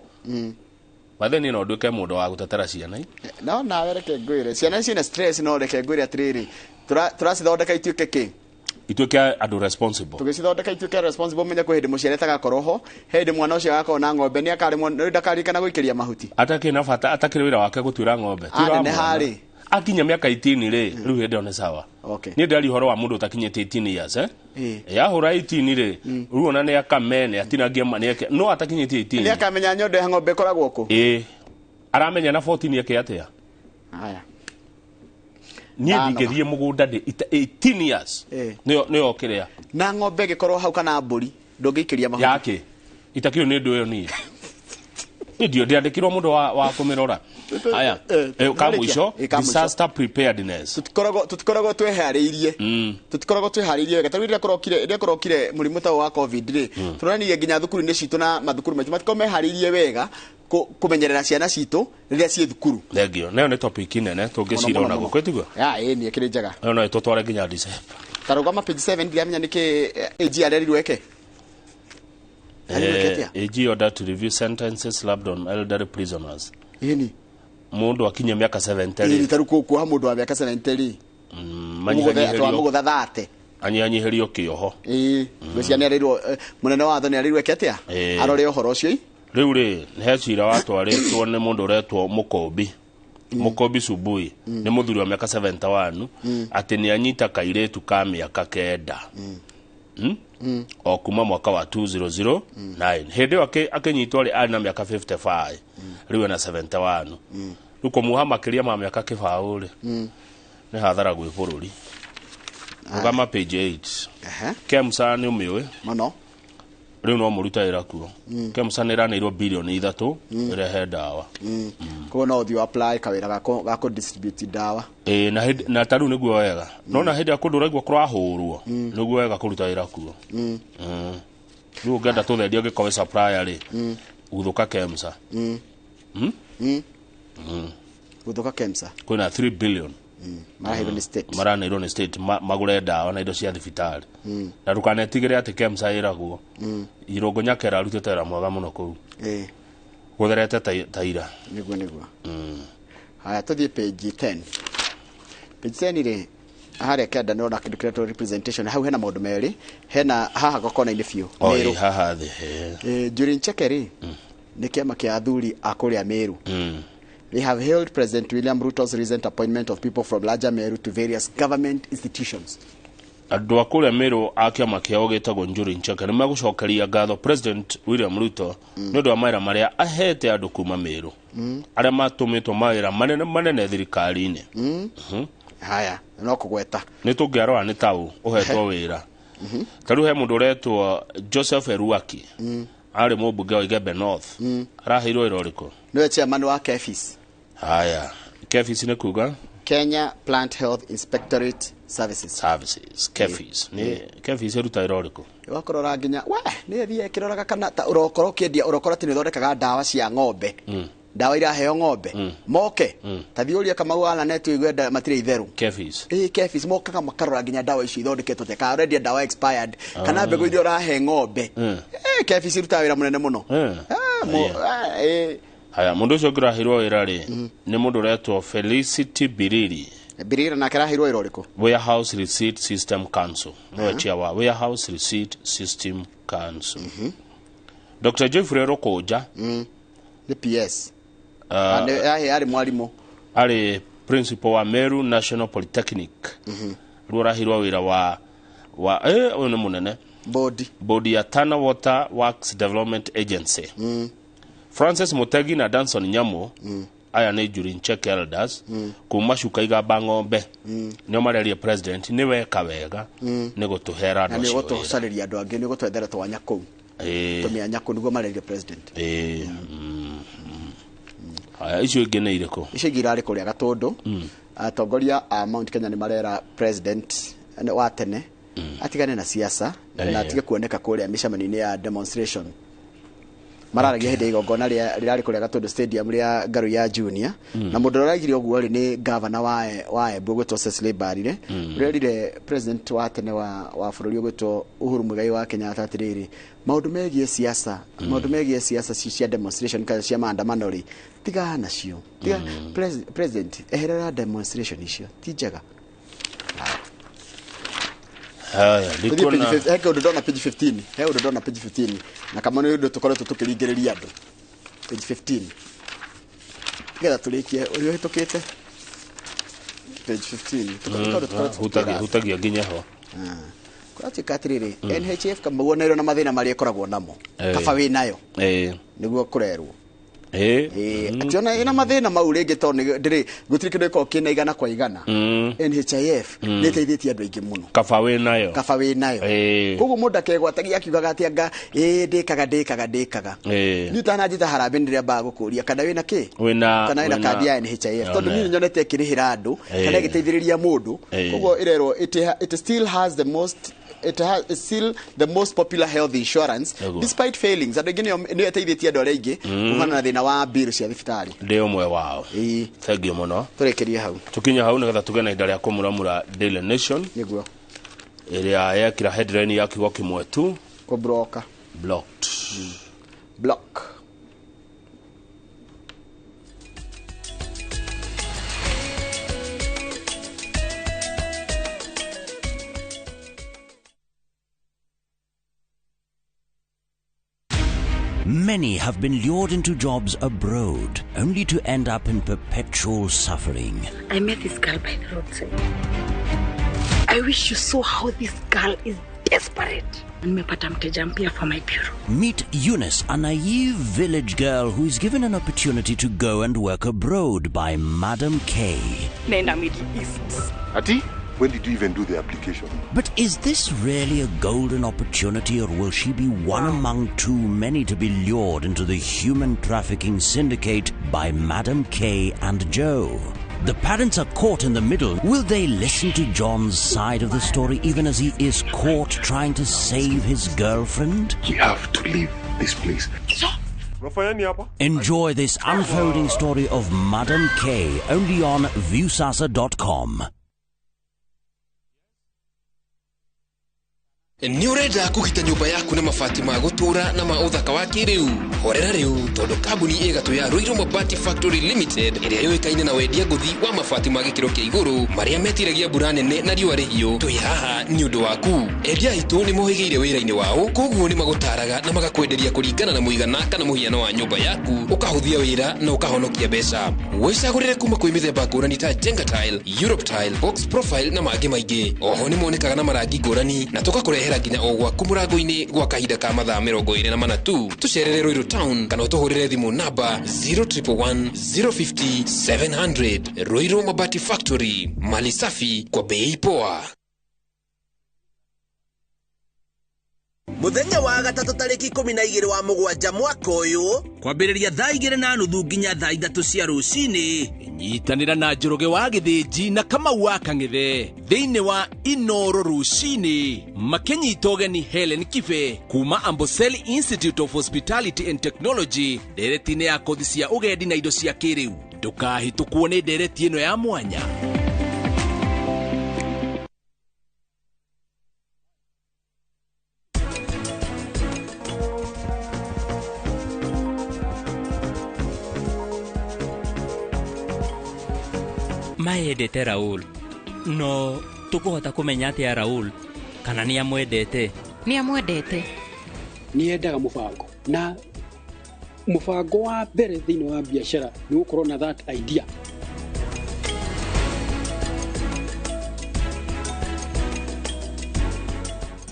Bathe niĩ no nduĩke mũndũ wa gũtetera ciana. No nawe reke ngwĩre ciana ciĩna stress no reke ngwĩre atĩrĩrĩ tũracithondeka ituĩke kĩ? Ituĩke andũ responsible. Tũgĩcithondeka ituĩke responsible menye kwĩ hĩndĩ mũciari atagakorwo ho he hĩndĩ mwana ũcio agakorwo na ng'ombe nĩ akaremwo rĩu ndakarikana gũikĩria mahuti. Atakĩrĩ na bata atakĩrĩ wĩra wake gũtuĩra ng'ombe. Ti wĩra wa Aneneha mwana. rĩ. Akinya mĩaka 18 rĩ, rĩu hĩndĩ ĩyo nĩ sawa. Niĩ ndĩraria ũhoro wa mũndũ ũtakinyĩtie 18 years eh. Yahũra 18 rĩ, rĩu ona nĩ akame nĩ atinangie ma nĩ eke no atakinyĩtie 18. Nĩ akamenya nyondo ya ng'ombe ĩkoragwo kũ. Ĩĩ. Aramenya na 14 eke atĩa? Haya. Niĩ ndingĩthiĩ mũgũnda ndĩ 18 years. Nĩyo kĩrĩa. Na ng'ombe ĩgĩkorwo hau kana mbũri ndũngĩikĩria mahuti. Yake. Itakĩrĩ nĩ ũndũ ũyũ niĩ. Ndio ndiandĩkirwo mũndũ wa kũmĩrora. Haya, ka mũico, disaster preparedness. Tutikoragwo tweharĩirie. Tutikoragwo tweharĩirie wega. Tarĩu rĩrĩa kũrokire mũrimũ ta wa COVID rĩ, tũronanirie nginya thukuru-inĩ citũ na mathukuru maitũ matikoragwo meharĩirie wega kũmenyerera ciana citũ rĩrĩa ciĩ thukuru. Thengio. Nayo nĩ topic nene tũngĩcira ona gũkũ tiguo. Ya, ĩĩ nĩ ĩkĩrĩ njega. Nayo no ĩtũtware nginya December. Tarũgama page 7 ndiramenya nĩkĩ AG arerirwo eke. AG ordered to review sentences slapped on elderly prisoners. Ĩni. Mũndũ akinya mĩaka 70 rĩ. Ĩni tarĩu kuoha mũndũ wa mĩaka 70 rĩ. Twamũgũtha thate. Anyihanyihĩrio kĩoho. Ĩĩ, ngwĩciria nĩ arerirwo mũnene wa watho nĩ arerirwo eke atĩa? Arore ũhoro ũcio. Rĩu rĩ, he cira watwarĩtwo nĩ mũndũ ũretwo Mũkombi. Mũkombi Subui nĩ mũthuri wa mĩaka 71 atĩ nĩ anyita kairĩtu ka mĩaka 9. O kuma mwaka wa 2009. Hĩndĩ ĩyo akĩnyitwo rĩ arĩ na mĩaka 55. Rĩu ena 71. Rĩu kũmuoha makĩria ma mĩaka 20 rĩ nĩ hathara gwĩ bũrũri. Rũgama page 8. Kemsa nĩ ũmĩũĩ mũno. Rĩu no mũruta wĩra kuo. Kemsa nĩ ĩranĩirwo bilioni 3 ĩrehe ndawa. Koguo no ũthiĩ apply kawĩra ga kũ distribute ndawa. Ĩĩ, na tarĩu nĩguo wega. Nona hĩndĩ ya kũndũ ũraigua kũrahũrwo nĩguo wega kũruta wĩra kuo. Rĩu ũngĩenda tũtherie ũngĩkorwo wĩ supplier rĩ, guthũka Kemsa. Guthũka Kemsa. Kwĩna 3 billion. Maraheirwo nĩ state. Maraneirwo nĩ state magũre ndawa na indo cia thibitarĩ. Na ndũkanetigĩre atĩ Kemsa ĩragwo. Irũngũ Nyakera arutĩte wĩra mwega mũno kũu. Gũtherete ta ira. Nĩguo nĩguo. Haya tũthiĩ page 10. Page 10 rĩ harĩa kenda nĩrona kĩndũ kĩretwo representation. Hau hena maũndũ merĩ. Hena haha gakona-inĩ biũ. Oi haha thĩ. Njuri Ncheke rĩ nĩ kĩama kĩa athuri a kũrĩa Meru. They have hailed President William Ruto's recent appointment of people from larger Meru to various government institutions. Andũ a kũrĩa Meru a kĩama kĩao gĩtagwo Njuri Ncheke nĩ megũcokeria ngatho President William Ruto nĩ ũndũ wa mawĩra marĩa ahete andũ kuma Meru arĩa matũmĩtwo mawĩra manene manene thirikari-inĩ. Haya, no kũgweta. Nĩ tũngĩarora nĩ taũ ũhetwo wĩra. Ta rĩu he mũndũ ũretwo Joseph Eruaki. Arĩ mũmbunge wa Igembe North. Araheirwo wĩra ũrĩkũ? Nĩwe chairman wa KEPHIS. Haya, KEPHIS nĩ kuga? Kenya Plant Health Inspectorate Services. Services, KEPHIS. Nĩ KEPHIS ĩruta wĩra ũrĩkũ? Wakorora nginya we nĩ ĩthiĩ ĩkĩroraga kana ta ũrokorwo ũkĩendia ũrokora atĩ nĩ ũthondekaga ndawa cia ng'ombe. Ndawa iraheo ng'ombe. Moke. Ta thiĩ ũrie Kamau wa Lanet ũigue matirĩ itherũ. KEPHIS. Ĩĩ, KEPHIS mokaga makarora nginya ndawa icio ithondeketwo atĩa, kana ũrendia ndawa expired, kana mbegũ iria ũrahe ng'ombe. KEPHIS ĩrutaga wĩra mũnene mũno. Haya, mũndũ ũcio ũngĩ ũraheirwo wĩra rĩ nĩ mũndũ ũretwo Felicity Biriri. Biriri nake araheirwo wĩra ũrĩkũ? Warehouse Receipt System Council. Nĩwe chair wa Warehouse Receipt System Council. Dr. Jeffrey Rũkũnja nĩ PS. Arĩ mwarimũ. Arĩ principal wa Meru National Polytechnic. Rĩu araheirwo wĩra wa ũyũ nĩ mũnene. Bodi ya Tana Water Works Development Agency. Francis Mutegi na Danson Nyamu aya nĩ Njuri Ncheke elders kuma Cuka Igamba Ng'ombe. Nĩo mareria president nĩ weka wega nĩ gũtũhera andũ acio. Nĩ gũtũcarĩria andũ angĩ, nĩ gũtwethera twanya kũu. Tũmĩanya kũu nĩguo mareria president. Haya, icio ingĩ nĩ irĩkũ? Icio ingĩ irarĩ kũrĩa Gatũndũ. Atongoria a Mount Kenya nĩ marera president wa tene atigane na siasa na atige kuoneka kũrĩa mĩcemanio-inĩ ya demonstration. Mararagia hĩndĩ ya igongona rĩrarĩ kũrĩa Gatũndũ Stadium rĩa Ngaru ya Junior. Na mũndũ ũrĩa ũraigire ũguo rĩ nĩ gavana wa Embu ũgwĩtwo Cecily Mbarire. Ũrerire president wa tene wa bũrũri ũgwĩtwo Uhuru Muigai wa Kenyatta atĩrĩrĩ, maũndũ megiĩ siasa, maũndũ megiĩ siasa cia demonstration kana cia maandamano rĩ, tigana nacio. Tiga president eherera demonstration icio, ti njega. Haya, ndikuona he ũndũ ndona page 15, he ũndũ ndona page 15 na kama nĩ ũndũ tũkoretwo tũkĩringĩrĩria andũ. Page 15. Nĩgetha tũrĩkie ũrĩa ũhĩtũkĩte. Page 15. Hutagia nginya ho. Kũratuĩka atĩrĩrĩ, NHIF kama wonerwo na mathĩna marĩa ĩkoragwo namo. Kaba wĩ nayo. Nĩguo kũrerwo. Ati ona ina mathĩna mau rĩngĩ tondũ ndĩrĩ gũtirĩ kĩndũ gĩkoragwo kĩna igana kwa igana. NHIF nĩ ĩteithĩtie andũ aingĩ mũno. Kaba wĩ nayo. Kaba wĩ nayo. Koguo mũndũ akegwatagia akiugaga atĩ anga ndĩkaga. Niĩ ũtananjĩta harambee nĩ ndĩrambaga gũkũria kana wĩna kĩ? Kana wĩna kandi ya NHIF tondũ niĩ nyonete ĩkĩrĩhĩra andũ kana ĩgĩteithĩrĩria mũndũ. Koguo ĩrerwo it still has the most it has it's still the most popular health insurance despite failings. Andũ aingĩ nĩyo ĩteithĩtie andũ arĩa aingĩ kumana na thĩna wa bill cia thibitarĩ. Ndĩ ũmwe wao. Thank you mũno. Tũrĩkĩrie hau. Tũkinye hau nĩgetha tũgĩe na ihinda rĩa kũmuramura Daily Nation. Nĩguo. Ĩrĩa yekĩra headline ya kiugo kĩmwe tu. Kũbroka. Blocked. Block. Many have been lured into jobs abroad, only to end up in perpetual suffering. I met this girl by the roadside. I wish you saw how this girl is desperate. Nimepata mteja mpya for my bureau. Meet Eunice, a naive village girl who is given an opportunity to go and work abroad by Madam K. Nenda Middle East. Ati? When did you even do the application? But is this really a golden opportunity, or will she be one among too many to be lured into the human trafficking syndicate by Madam K and Joe? The parents are caught in the middle. Will they listen to John's side of the story even as he is caught trying to save his girlfriend? We have to leave this place. Enjoy this unfolding story of Madam K only on Viusasa.com. Nĩ ũrenda kũgita nyũmba yaku na mabati ma gũtũũra na ma ũthaka wa kĩrĩu? Horera rĩu tondũ kambuni ĩgatũ ya Ruiru Mabati Factory Limited ĩrĩa yũĩkaine na wendia ngũthi wa mabati ma gĩkĩro kĩa igũrũ marĩa metiragia mbura nene na riũa rĩhiũ, twĩ haha nĩ ũndũ waku. Endia aitũ nĩ mohĩgĩire wĩra-inĩ wao, koguo nĩ magũtaraga na magakwenderia kũringana na mũigana kana mũhiano wa nyũmba yaku, ũkahũthia wĩra na ũkahonokia mbeca. Wĩcagũrĩre kuma kwĩ mĩthemba ngũrani ta Jenga Tile, Europe Tile, Box Profile na mangĩ maingĩ. Oho nĩ monekaga na marangi ngũrani na tũgakũrehera nginya o gwaku mũrango-inĩ gwa kahinda ka mathaa 24 tu. Tũcerere Ruiru Town kana ũtũhũrĩre thimũ namba 0111 050 700. Ruiru Mabati Factory, mali safi kwa bei poa. Muthenya wa gatatũ tarĩki 12 wa mũgwanja mwaka ũyũ kwambĩrĩria thaa 2:30 nginya thaa 3 cia rũcinĩ, nyitanĩra na Njoroge wa Gĩthĩnji na Kamau wa Kang'ethe thĩinĩ wa Inoro rũcinĩ makĩnyita ũgeni Helen Kibe kuma Amboseli Institute of Hospitality and Technology ndereti-inĩ ya kothi cia ũgendi na indo cia kĩrĩu. Ndũkahĩtũkwo nĩ ndereti ĩno ya mwanya. Maendete Raul no tukuhota kumenya atia Raul kana ni amwendete? Ni amwendete. Ni endaga mubango na mubango wa mbere thiini wa biashara ni gukorwo na that idea.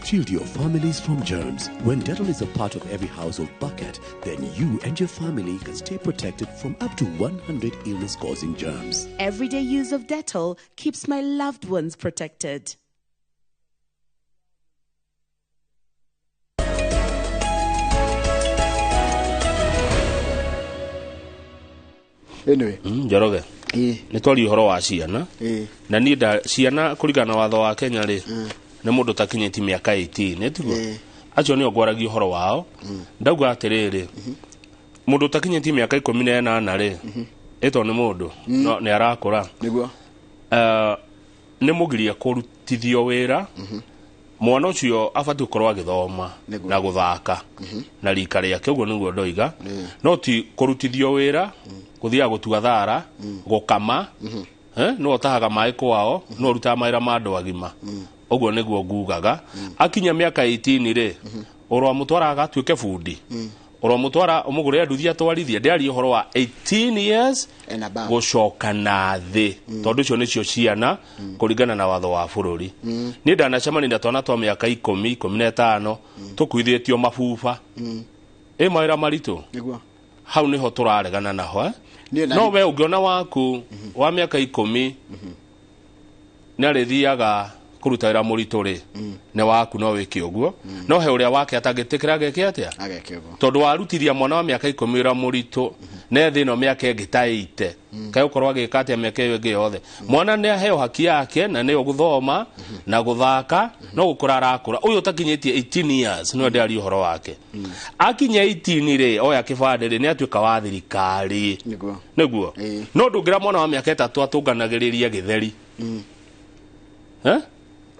Shield your families from germs. When Dettol is a part of every household bucket, then you and your family can stay protected from up to 100 illness-causing germs. Everyday use of Dettol keeps my loved ones protected. Anyway, Njoroge. Nĩ twaria ũhoro wa ciana. Na niĩ nda ciana kũringana na watho wa Kenya rĩ, nĩ mũndũ ũtakinyĩtie mĩaka 18 tiguo? Acio nĩo ngwaragia ũhoro wao. Ndauga atĩrĩrĩ, mũndũ ũtakinyĩtie mĩaka 18 rĩ, ĩto nĩ mũndũ no nĩ arakũra. Nĩguo. Nĩ mũgirie kũrutithio wĩra. Mwana ũcio abatiĩ gũkorwo agĩthoma na gũthaka na rika rĩake, ũguo nĩguo ndoiga. No ti kũrutithio wĩra, gũthiaga gũtua thara, gũkama, no ũtahaga maĩ kwao, no ũrutaga mawĩra ma andũ agima. Ũguo nĩguo ngugaga. Akinya mĩaka 18 rĩ, ũramũtwara agatuĩke bundi, ũramũtwara ũmũgũrĩre nduthi atwarithie. Ndĩaria ũhoro wa 18 years gũcoka na thĩ, tondũ icio nĩcio ciana kũringana na watho wa bũrũri. Niĩ ndanacemania na twana twa mĩaka 10, 15 tũkuithĩtio mabuba. Ĩ mawĩra maritũ. Nĩguo. Hau niho tũraregana naho, eh? Niĩ na- No we ũngĩona waku wa mĩaka 10 nĩ arĩthiaga kũruta wĩra mũritũ rĩ, nĩ waku, no wĩke ũguo. No he ũrĩa wake atangĩtĩkĩra ageke atĩa? Ageke ũguo. Tondũ warutithia mwana wa mĩaka 10 wĩra mũritũ ne thĩ ĩno mĩaka ĩngĩ ta 8, kaĩ ũkorwo agĩka atĩa mĩaka ĩyo ĩngĩ yothe? Mwana nĩ aheo haki yake, na nĩyo gũthoma na gũthaka, no gũkũra arakũra. Ũyũ ũtakinyĩtie 18 years nĩwe ndĩaria ũhoro wake. Akinya 18 rĩ, oya kĩbandĩ rĩ, nĩ atuĩka wa thirikari. Nĩguo. Nĩguo. No ndũngĩra mwana wa mĩaka 3 atũnganagĩrĩrie gĩtheri. Eh?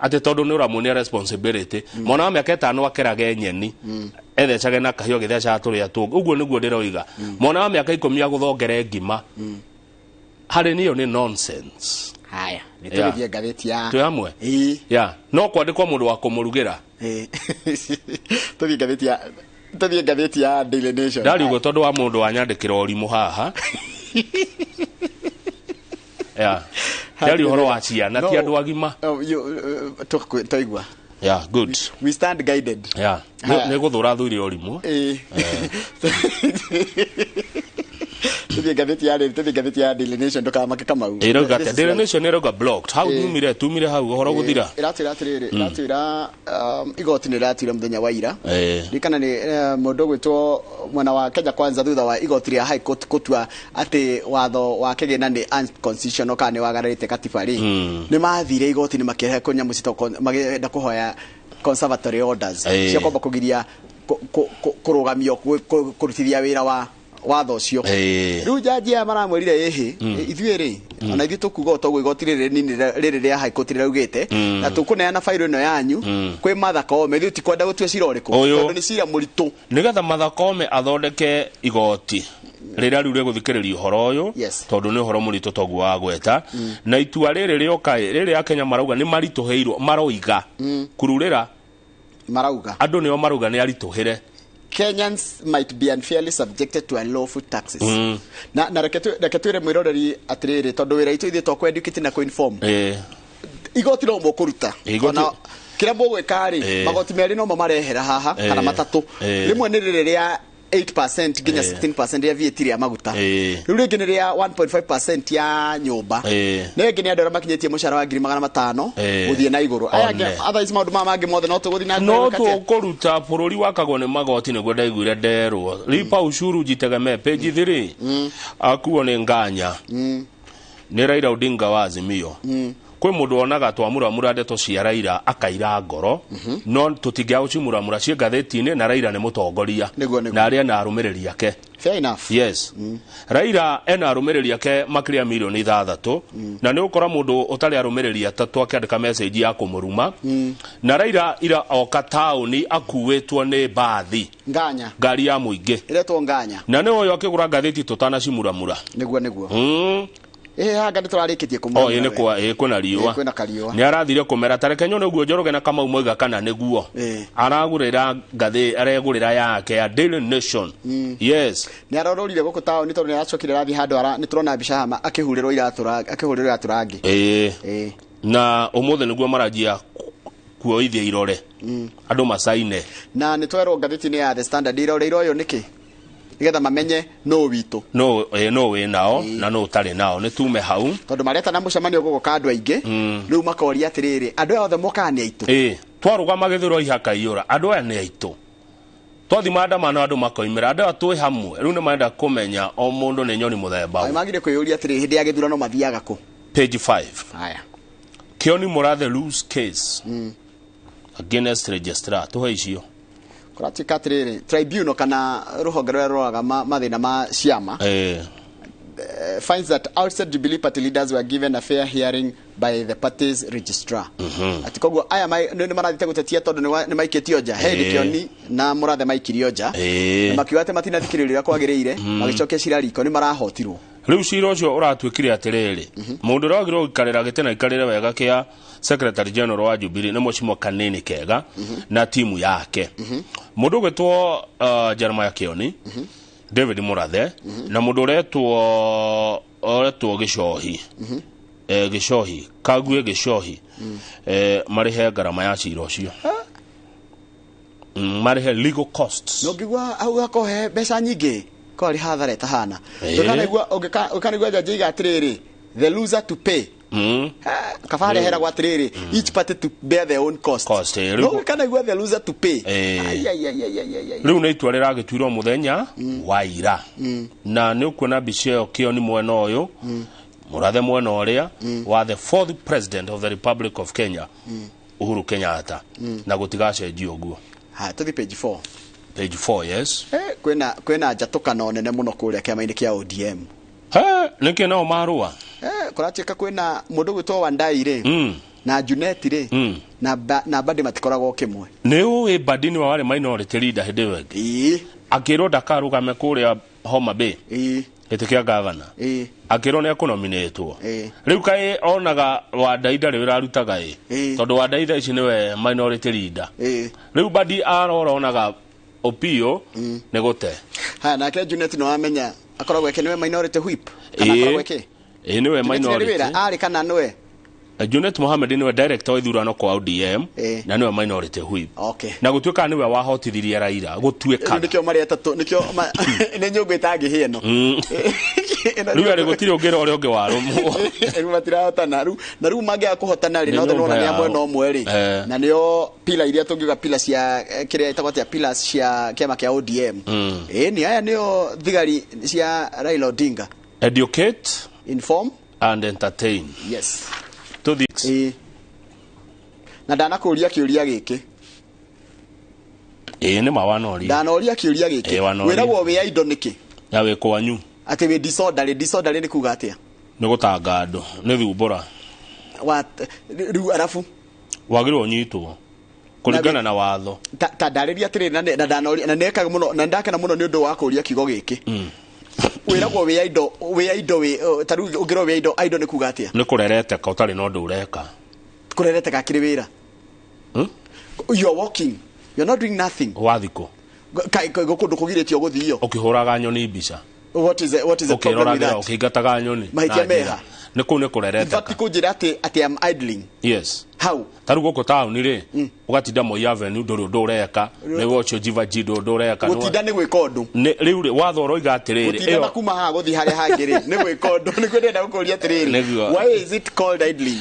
Atĩ tondũ nĩ ũramuonia responsibility. Mwana wa mĩaka 5 akerage nyeni, ethecage na kahiũ agĩthecaga tũrĩa tũngĩ. Ũguo nĩguo ndĩroiga. Mwana wa mĩaka 10 agũthongere ngima, harĩ niyo nĩ nonsense. Haya, nĩ tũgĩthiĩ ngathĩti ya Twĩ hamwe. Ya no kwandĩkwo mũndũ wa kũmũrugĩra. Tũthiĩ ngathĩti ya Daily Nation. Ndari ũguo tondũ wa mũndũ wanyandĩkĩra ũrimũ haha. Ya, ndari ũhoro wa ciana, ti andũ agima. No, twaigua. Yeah, good. We stand guided. Yeah. Haya. Nĩ gũthũra thũire ũrimũ. Tũthiĩ ngathĩti ya Daily Nation, ndũkamake, Kamau. Ĩrauga This atĩa? is Daily life. Nation ĩrauga blocked hau. Tumire hau ũhoro gũthira. Ĩratwĩra atĩrĩrĩ, ĩratwĩra igoti nĩ rĩratuire mũthenya wa ira. Ririkana nĩ mũndũ ũgwĩtwo mwena wa Kenya Kwanza, thutha wa igoti rĩa High Court gũtua atĩ watho wa kĩgĩna nĩ unconstitutional kana nĩ wagararĩte katiba rĩ, nĩ mathire igoti-inĩ makĩrehe kũnyamũ citagwo magĩenda kũhoya conservatory orders cia kwamba kũgiria kũrũgamio kũrutithia wĩra wa watho ũcio. Rĩu jaji aya maramwĩrire ĩhĩ, ithuĩ rĩ, ona ithuĩ tũkuga o toguo igoti rĩrĩ nini rĩrĩ rĩa High Court rĩraugĩte, na tũkũneana bairũ ĩno yanyu kwĩ Martha Koome. Ithuĩ tikwenda gũtua cira ũrĩkũ, Ũyũ. tondũ nĩ cira mũritũ. Nigetha Martha Koome athondeke igoti rĩrĩa rĩu rĩgũthikĩrĩria ũhoro ũyũ, tondũ nĩ ũhoro mũritũ toguo wagweta. Na itua rĩrĩ rĩoka ĩ, rĩrĩ Akenya marauga nĩ maritũhĩirwo, maroiga kururĩra. Marauga. Andũ nĩo marauga nĩ aritũhĩre. Kenyans might be unfairly subjected to unlawful taxes. Na reke twĩre mwĩroreri atĩrĩrĩ, tondũ wĩra itũ ithuĩ to kũ-educate na kũ-inform. Igoti no mũkũruta. Ona kĩrĩa mũgwĩka rĩ, magoti merĩ no marehera haha, kana matatũ. Rĩmwe nĩ rĩrĩ rĩa 8% nginya 16% rĩa VAT rĩa maguta. Rĩu rĩngĩ nĩ rĩa 1.5% ya nyũmba. Na ĩngĩ nĩ andũ arĩa makinyĩtie mũcara wa 500,000 gũthiĩ na igũrũ. Aya angĩ, One. otherwise maũndũ maya mangĩ mothe no tũgũthiĩ na mbere No gwĩka atĩa? tũkũruta. Bũrũri wakagwo nĩ magoti, nĩguo ndaiguire nderwo. Lipa ushuru jitegemee, page 3. Akuo nĩ nganya, nĩ Raila Odinga wa Azimio. Kwĩ mũndũ wonaga twamuramura ndeto cia Raila akaira ngoro, no tũtingĩaga gũcimuramura ciĩ ngathĩti-inĩ, na Raila nĩ mũtongoria. Nĩguo. Na arĩa na arũmĩrĩri ake. Fair enough. Yes, Raila ena arũmĩrĩri ake makĩria mirioni 6, na nĩ ũkora mũndũ ũtarĩ arũmĩrĩri atatũ akĩandĩka message ya kũmũruma. Na Raila ira oka taũni akuĩtwo nĩ mbathi. Nganya. Ngari ya mũingĩ. Ĩretwo nganya. Na nĩ ũyũ akĩgũra ngathĩti tũtanacimuramura. Nĩguo. Ĩ hanga nĩ tũrarĩkĩtie O kũmuramura ĩ nĩ we. kwa ĩ kwĩna riũa. Ĩ, kwĩna kariũa. Nĩ arathire kũmera tareke nyone ũguo Njoroge na Kamau moiga kana nĩguo. Aragũrĩra ngathĩ, aregũrĩra yake ya Daily Nation. Yes. Nĩ arororire gũkũ taũni tondũ nĩ aracokire arathiĩ handũ ara nĩ tũrona mbica haha akĩhũrĩrwo iratũ rangi. Ĩ, na ũmũthĩ nĩguo maranjia kuoithia irore, andũ macaine. Na nĩ twerwo ngathĩti-inĩ ya The Standard irore iroywo nĩkĩ, nĩgetha mamenye nũ witũ. No wĩ nao na no ũtarĩ nao. Nĩ tume hau. Tondũ maretana mũcemanio gũgũka andũ aingĩ. Rĩu makoria atĩrĩrĩ, andũ aya othe mokaga nĩ aitũ? Ĩ, twarũgama gĩthũro ihakaiyũra, andũ aya nĩ aitũ. Twathi maandamano andũ makoimĩra, andũ aya twĩ hamwe. Rĩu nĩ marenda kũmenya o mũndũ nĩ nyoni mũthemba Nĩ ũ. magire kwĩyũria atĩrĩ, hĩndĩ ya gĩthurano mathiaga kũ? Page 5. Haya. Kioni Murathe lose case against registrar. Tuhe icio. Kũratuĩka atĩrĩrĩ, tribunal kana rũhonge rũrĩa rũroraga mathĩna ma ciama finds that outside Jubilee Party leaders were given a fair hearing by the party's registrar. Ati koguo aya nĩ marathiĩte gũtetia tondũ nĩ maikĩtio nja. He hĩndĩ Kĩoni na Mũrathe maikirio nja, na makiuga atĩ matinathikĩrĩrio ũrĩa kwagĩrĩire. Magĩcokia cira riko, nĩ marahotirwo. Rĩu cira ũcio ũratuĩkire atĩrĩrĩ, mũndũ ũrĩa wagĩrĩirwo gũikarĩra gĩtĩ na aikarĩre wega kĩa secretary general wa Jubilee nĩ Mheshimiwa Kanini Kega na timu yake. Mũndũ ũgwĩtwo Jeremiah Kioni, David Murathe, na mũndũ ũretwo Gĩcohi, Gĩcohi Kague Gĩcohi, marĩhe ngarama ya cira ũcio. Marĩhe legal costs. No ngĩgua hau hakohe mbeca nyingĩ. Ko arĩ hathara ĩtahana. Ndũkanaigua ũkanaigua jaji iga atĩrĩrĩ, the loser to pay. Kaba harĩa heragwo atĩrĩrĩ, each party to bear their own cost. Cost, No ũkanaigua the loser to pay. Ai, ai, ai, ai, ai, ai, ai. Rĩu nĩ itua rĩragĩtuirwo mũthenya wa ira, na nĩ ũkuona mbica ĩyo kĩoni mwena ũyũ, mũrathe mwena ũrĩa wa the fourth president of the Republic of Kenya, Uhuru Kenyatta, na gũtigacenjio ũguo. Haya, tũthiĩ page 4. Page 4, yes. Kwĩna njatũkano nene mũno kũrĩa kĩama-inĩ kĩa ODM. He, nĩkĩ nao marũa? Kũratuĩka kwĩna mũndũ gwĩtwo Wandai rĩ, na Junet rĩ, na Mbadi matikoragwo kĩmwe. Nĩ ũĩ Mbadi nĩwe warĩ minority leader hĩndĩ ĩyo ĩngĩ. Akĩrwo ndakarũgame kũrĩa Homa Bay. Gĩtĩ kĩa gavana. Akĩrwo nĩ ekũnominĩtwo. Rĩu kaĩ onaga Wandai ndarĩ wĩra arutaga ĩ. Tondũ Wandai thaa ici nĩwe minority leader. Rĩu Mbadi arora onaga Opio nĩ gũte. Haya, nake Junet nĩ wamenya akoragwo eke nĩwe minority whip. Kana akoragwo eke? Ĩ, nĩwe Junet nĩ minority. wĩra arĩ kana nĩwe? Junet Mohamed nĩwe director wa ithurano kwa ODM, na nĩwe minority whip. Okay. Na gũtuĩka nĩwe wahotithirie Raila gũtuĩka. Rĩu nĩkĩo marĩ atatũ, nĩkĩo nĩ nyũngũ ĩtangĩhĩa ĩno. Rĩu arĩ gũtirĩ ũngĩra ũrĩa ũngĩ warũmwo. Rĩu matirahotana rĩu, na rĩu mangĩaga kũhotana rĩ, Nĩ na othe nĩwona nyũmba nĩ a yao. mwena ũmwe rĩ. Na nĩo pila iria tũngiuga pila cia kĩrĩa ĩtagwo atĩa, pillars cia kĩama kĩa ODM. Ĩ, aya nĩo thigari cia Raila Odinga. Educate, inform and entertain. Yes. Tũthiĩ. Na ndanakũria kĩũria gĩkĩ. Ĩ, nĩ ma wanoria. Ndanoria kĩũria gĩkĩ. Ĩ, wanoria. Wĩragwo wĩ idle nĩkĩ? Ya wĩ kwanyu. Atĩ wĩ disorderly, disorderly nĩ kuga atĩa? Nĩ gũtanga andũ, nĩ thumbũra. Wa rĩu arabu wagĩrĩirwo ũnyitwo kũringana na watho. Ta ndarĩria atĩrĩrĩ, na ndanoria na nekaga mũno na ndakena mũno nĩ ũndũ wa kũria kiugo gĩkĩ. Wĩragwo wĩ idle, wĩ idle, wĩ ta rĩu ũngĩrwo wĩ idle, idle nĩ kuga atĩa? Nĩ kũrereteka ũtarĩ na ũndũ ũreka. Kũrereteka kĩrĩ wĩra. You are walking. You are not doing nothing. Wathi kũ? Kũndũ kũgirĩtio gũthio. Ũkĩhũraga nyoni mbica. What is the problem with that? Ũkĩingataga nyoni. Mahĩtia meha. Nĩ kũu nĩ kũrereteka. In fact, kũnjĩra atĩ I'm idling. Yes. How? Ta rĩu gũkũ taũni rĩ, ũgatinda Moi Avenue ndũrĩ ũndũ ũreka, nĩ ũcio Jivaji ndũrĩ ũndũ ũreka. Gũtinda nĩ gwĩka ũndũ. Rĩu rĩ, watho ũroiga atĩrĩrĩ. Gũtinda na kuma haha gũthiĩ harĩa hangĩ rĩ, nĩ gwĩka ũndũ. Nĩguo ndĩrenda gũkũria atĩrĩrĩ. Why is it called idling?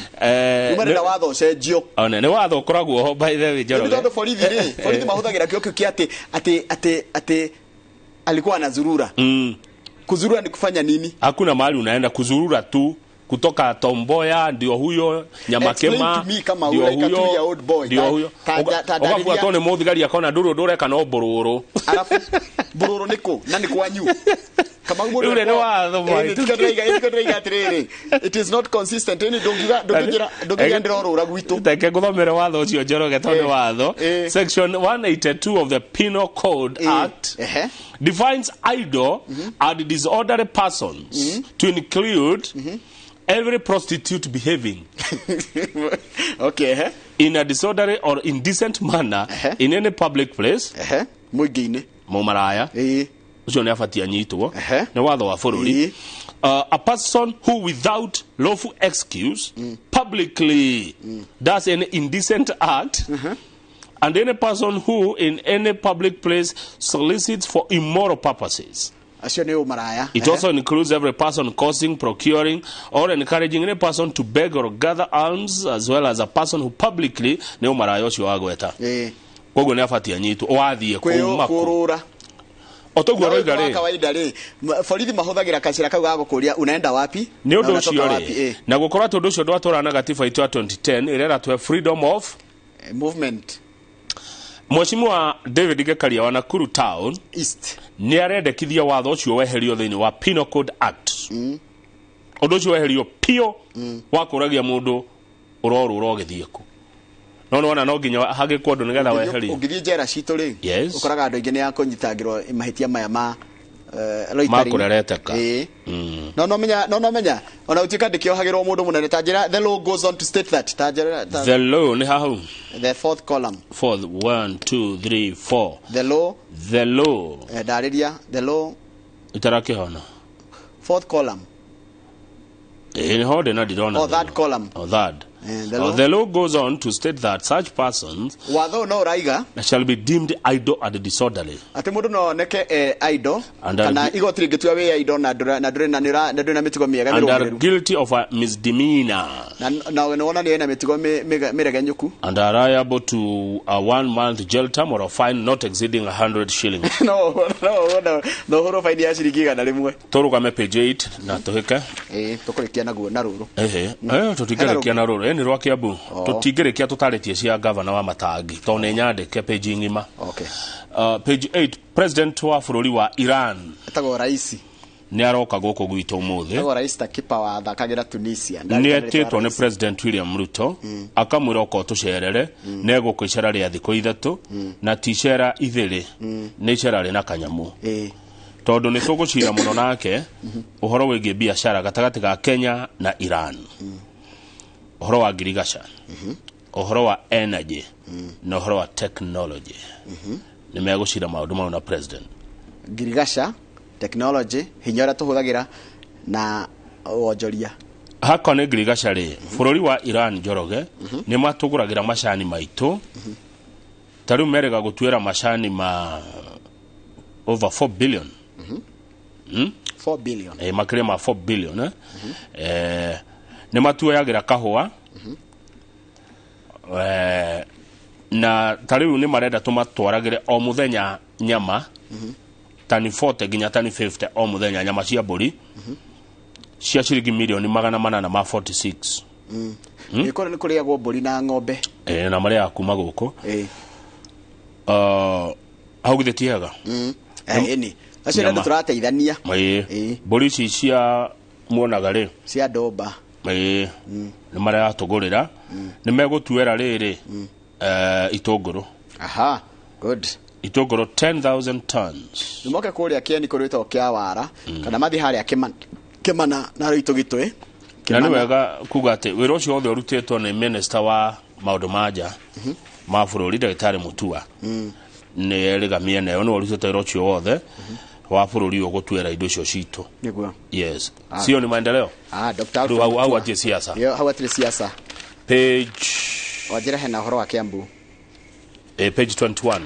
Uma ndĩrenda watho ũcenjio. One, nĩ watho ũkoragwo ho by the way, Njoroge. Nĩ tondũ borithi rĩ, borithi mahũthagĩra kĩo kĩu kĩa atĩ alikuwa anazurura. Kuzurura ni kufanya nini? Hakuna mahali unaenda kuzurura tu. Kutoka Tomboya ndio huyo, Nyamakema ndio huyo, ndio huyo. Ugabuatwo nĩ mũthigari akona ndũrĩ ũndũ ũreka no mbũrũrũ. Arabu mbũrũrũ nĩ kũ? Na nĩ kwanyu. Kama mũndũ Rĩu nĩ watho mwaitũ. Atĩrĩrĩ, it is not consistent. Ĩni ndũngĩnjĩra ndĩrorũra gwitũ. Reke ngũthomere watho ũcio Njoroge tondũ nĩ watho. Section 182 of the Penal Code Act defines idle and disorderly persons to include every prostitute behaving okay, in a disorderly or indecent manner in any public place, mũingĩ-inĩ, mũmaraya ũcio nĩ abatie anyitwo, nĩ watho wa bũrũri. A person who without lawful excuse publicly does any indecent act, and any person who in any public place solicits for immoral purposes. Acio nĩ ũmaraya. It also includes every person causing, procuring, or encouraging any person to beg or gather alms, as well as a person who publicly nĩ ũmaraya ũcio wagweta. Koguo nĩ abatie anyitwo wathiĩ kuma kũrũra. O toguo roiga rĩ. Kawaida rĩ, borithi mahũthagĩra kacĩra kau ga gũkũria unaenda wapi? Nĩ ũndũ ũcio rĩ, na gũkorwo atĩ ũndũ ũcio ndwatwarana na gatiba itũ ya 2010 ĩrĩa ĩratũhe freedom of movement. Mheshimiwa David Gikaria wa Nakuru Town East nĩ arendekithia watho ũcio weherio thĩinĩ wa Penal Code Act. Ũndũ ũcio weherio piũ wa kũragia mũndũ ũrorũra ũgĩthiĩ kũ. No nĩwona no nginya hagĩkwo ũndũ nĩgetha weherio. Ũngĩthiĩ njera citũ rĩ, ũkoraga andũ aingĩ nĩ akũnyitangĩrwo mahĩtia maya ma ma kũrereteka. No menya ona ũtuĩka ndĩkĩohagĩrwo mũndũ mũnene ta njĩra. The law goes on to state that ta njĩra the law nĩ hau the fourth column, fourth, 1 2 3 4, the law, the law ndarĩria the law itarakĩhona fourth column nĩ ho ndĩ na ndirona. Oh, third column. Oh, third. The law. The law goes on to state that such persons watho no ũraiga shall be deemed idle and disorderly. Atĩ mũndũ no oneke idle And are kana igoti rĩngĩtua wĩ idle na ndũrĩ na ndũrĩ na nĩ na ndũrĩ na mĩtugo mĩega And are mĩrũngĩrĩru guilty of a misdemeanor na na nĩ wona nĩ ena mĩtugo mĩregenyũku and are liable to a 1 month jail term or a fine not exceeding 100 shillings. No ũhũrwo baini ya ciringi 100. Tũrũgame page 8 na tũhĩke. Ĩĩ, tũkũrĩkia naguo na rũrũ. Ehe, tũtingĩrĩkia na rũrũ, nĩ rwa Kiambu. Tũtingĩrĩkia tũtarĩtie cia gavana wa Matangi tondũ nĩ nyandĩke page ng'ima. Page 8, president wa bũrũri wa Iran etagwo raisi. Nĩ aroka gũkũ gwitũ ũmũthĩ. Etagwo raisi ta kipa wa thakagĩra Tunisia. Nĩ etĩtwo nĩ President William Ruto, akamwĩra oka ũtũcerere nĩ egũkũ icera rĩa thikũ 3, na ti icera ithĩrĩ, nĩ icera rĩna kanyamũ, tondũ nĩ tũgũcira mũno nake ũhoro wĩgiĩ biacara gatagatĩ ga Kenya na Iran, ũhoro wa ngirigaca, ũhoro wa energy na ũhoro wa technology. Nĩ megũcira maũndũ mau na president. Ngirigaca, technology, hinya ũrĩa tũhũthagĩra na wonjoria. Hakwa nĩ ngirigaca rĩ, bũrũri wa Iran, Njoroge, nĩ matũgũragĩra macani maitũ. Ta rĩu merĩga gũtuĩra macani ma over 4 billion. 4 billion. Makĩria ma 4 billion, eh? Nĩ matuoyagĩra kahũa, na ta rĩu nĩ marenda tũmatwaragĩre o mũthenya nyama tani 40 nginya tani 50 o mũthenya, nyama cia mbũri cia ciringi mirioni 846. Nĩ kũrĩ nĩ kũrĩagwo mbũri na ng'ombe. Na marĩaga kuma gũkũ. Hau githĩ ti hega? Ĩni acio nĩ andũ Nyama. tũrateithania. Ĩĩ, mbũri ici cia muonaga rĩ cia ndũmba. Ĩĩ, nĩ maratũgũrĩra, nĩ megũtuĩra rĩrĩ itũngũrũ. Aha, good. Itũngũrũ 10,000 tons. Nĩ moke kũrĩa kĩeni kũrĩ wĩtagwo kĩa wara kana mathiĩ harĩa Kĩmana na rĩitũ gĩtwe. Na nĩ wega kuga atĩ wĩra ũcio wothe ũrutĩtwo nĩ minister wa maũndũ ma nja ma bũrũri, ndagĩtarĩ Mutua. Nĩ erĩga mĩena ĩyo, nĩwe ũrutĩte wĩra ũcio wothe wa bũrũri ũyũ gũtuĩra indo icio citũ. Nĩguo. Yes, sio ni maendeleo? Ah, Dr. Rĩu Alfred hau Mutua. hatirĩ siasa. Yo, hau hatirĩ siasa. Page Wanjĩra hena ũhoro wa Kiambu. Page 21.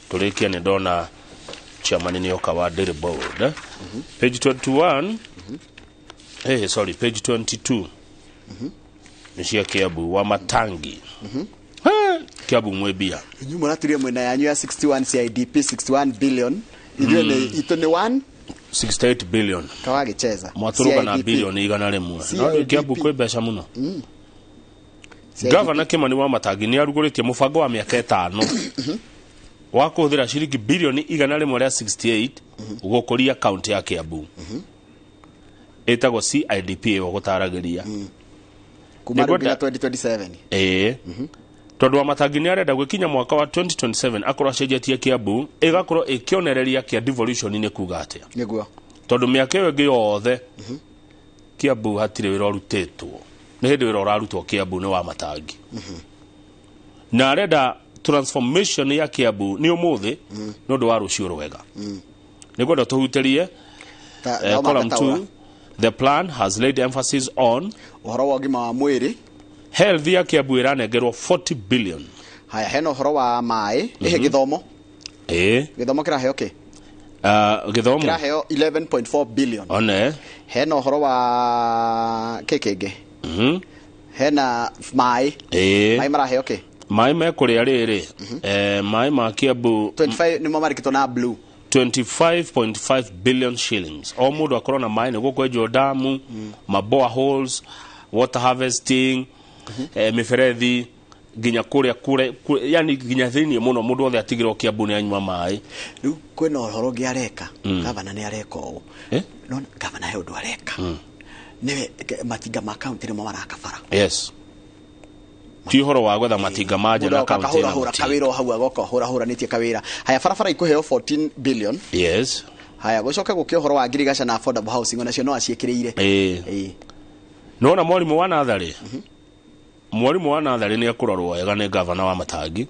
Tũrĩkie nĩ ndona chairman nĩ oka wa Dairy Board, eh? Page 21, sorry, page 22 nĩ cia Kiambu wa Matangi. Kiambu mwĩ mbia. Inyuĩ mũraturie mwena yanyu ya 61 CIDP 61 billion, ithuĩ nĩ itũ nĩ 1 68 billion. Kawagĩcheza. Mwatũrũga na CIDP. bilioni 100. No CIDP. Kiambu kwĩ mbeca mũno. CIDP. Gavana Kimani wa Matangi nĩ arugũrĩtie mũbango wa mĩaka 5 wa kũhũthĩra ciringi bilioni 168 gũkũria kaunti ya Kiambu, ĩtagwo CIDP ĩyo gũtaragĩria. Kuma rĩu nginya Nĩngwenda- 2027. Ĩĩ, tondũ wa Matangi nĩ arenda gwĩkinya mwaka wa 2027 akorwo acenjetie Kiambu ĩgakorwo ĩkĩonereria kĩa devolution. Nĩ kuga atĩa? Tondũ mĩaka ĩyo ĩngĩ yothe Kiambu hatirĩ wĩra ũrutĩtwo, nĩ hĩndĩ wĩra ũrarutwo Kiambu nĩ wa Matangi, na arenda transformation ya Kiambu nĩ ũmũthĩ nĩ ũndũ wa rũciũ rwega. Nĩ ngwenda tũhutĩrie column Thoma. 2. The plan has laid emphasis on ũhoro wa ũgima wa mwĩrĩ. Health ya Kiambu ĩranengerwo 40 billion. Haya, hena ũhoro wa maĩ ĩhĩ, gĩthomo. Gĩthomo kĩraheo kĩ? Gĩthomo. Kĩraheo 11.4 billion. One. Hena ũhoro wa kĩ kĩngĩ? Hena maĩ. Maĩ maraheo kĩ? Maĩ mekũrĩa rĩrĩ, maĩ ma Kiambu. 25 nĩmo marĩkĩtwo na blue. 25.5 billion shillings, o mũndũ akorwo na maĩ, nĩguo kwenjwo damu, ma boreholes, water harvesting, mĩberethi nginya kũrĩa kũrĩa yani nginya thĩinĩ mũno, mũndũ wothe atigĩrwo Kiambu nĩ anyua maĩ. Rĩu kwĩna ũhoro ũngĩ areka. Gavana nĩ areka ũũ. No gavana he ũndũ areka. Nĩwe matinga ma kaunti nĩmo maraka bara. Yes, ti ũhoro wa gwetha matinga ma nja Mũndũ na agoka kaunti na akahũrahũra matinga. Kawĩra o hau agoka hũrahũranĩtie kawĩra. Haya, barabara ikũheo 14 billion. Haya, gũcoke gũkĩ ũhoro wa ngirigaca na affordable housing, onacio no aciĩkĩrĩire. Ĩĩ, nona mwarimũ wa natharĩ, mwarimũ wa natharĩ nĩ ekũrorwo wega nĩ gavana wa Matangi,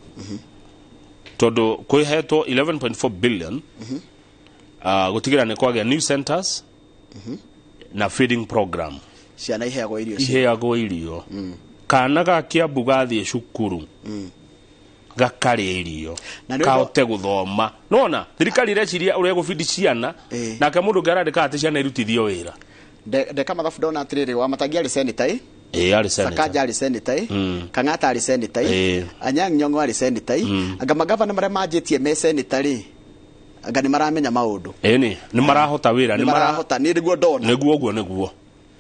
tondũ kwĩhetwo 11.4 billion gũtigĩra nĩ kwagĩa new centers na feeding program. Ciana iheagwo irio Iheagwo irio. Kana ga Kiambu gathiĩ cukuru gakarĩa irio, Na nĩ ũndũ- kahote gũthoma. Nona thirikari ĩreciria ũrĩa ĩgũbindi ciana, nake mũndũ ũngĩ arandĩka atĩ ciana irutithio wĩra. Ndeka mathabu ndona atĩrĩrĩ, Wamatangi arĩ senator ĩ? Ĩĩ, arĩ senator. Sakaja arĩ senator ĩ? Kang'ata arĩ senator ĩ? Anyang' Nyong'o arĩ senator ĩ? Anga magavana marĩa manjĩtie me senator rĩ, anga nĩ maramenya maũndũ? Ĩni, nĩ marahota wĩra. Nĩ marahota, nĩ nĩguo ndona. Nĩguo, ũguo nĩguo,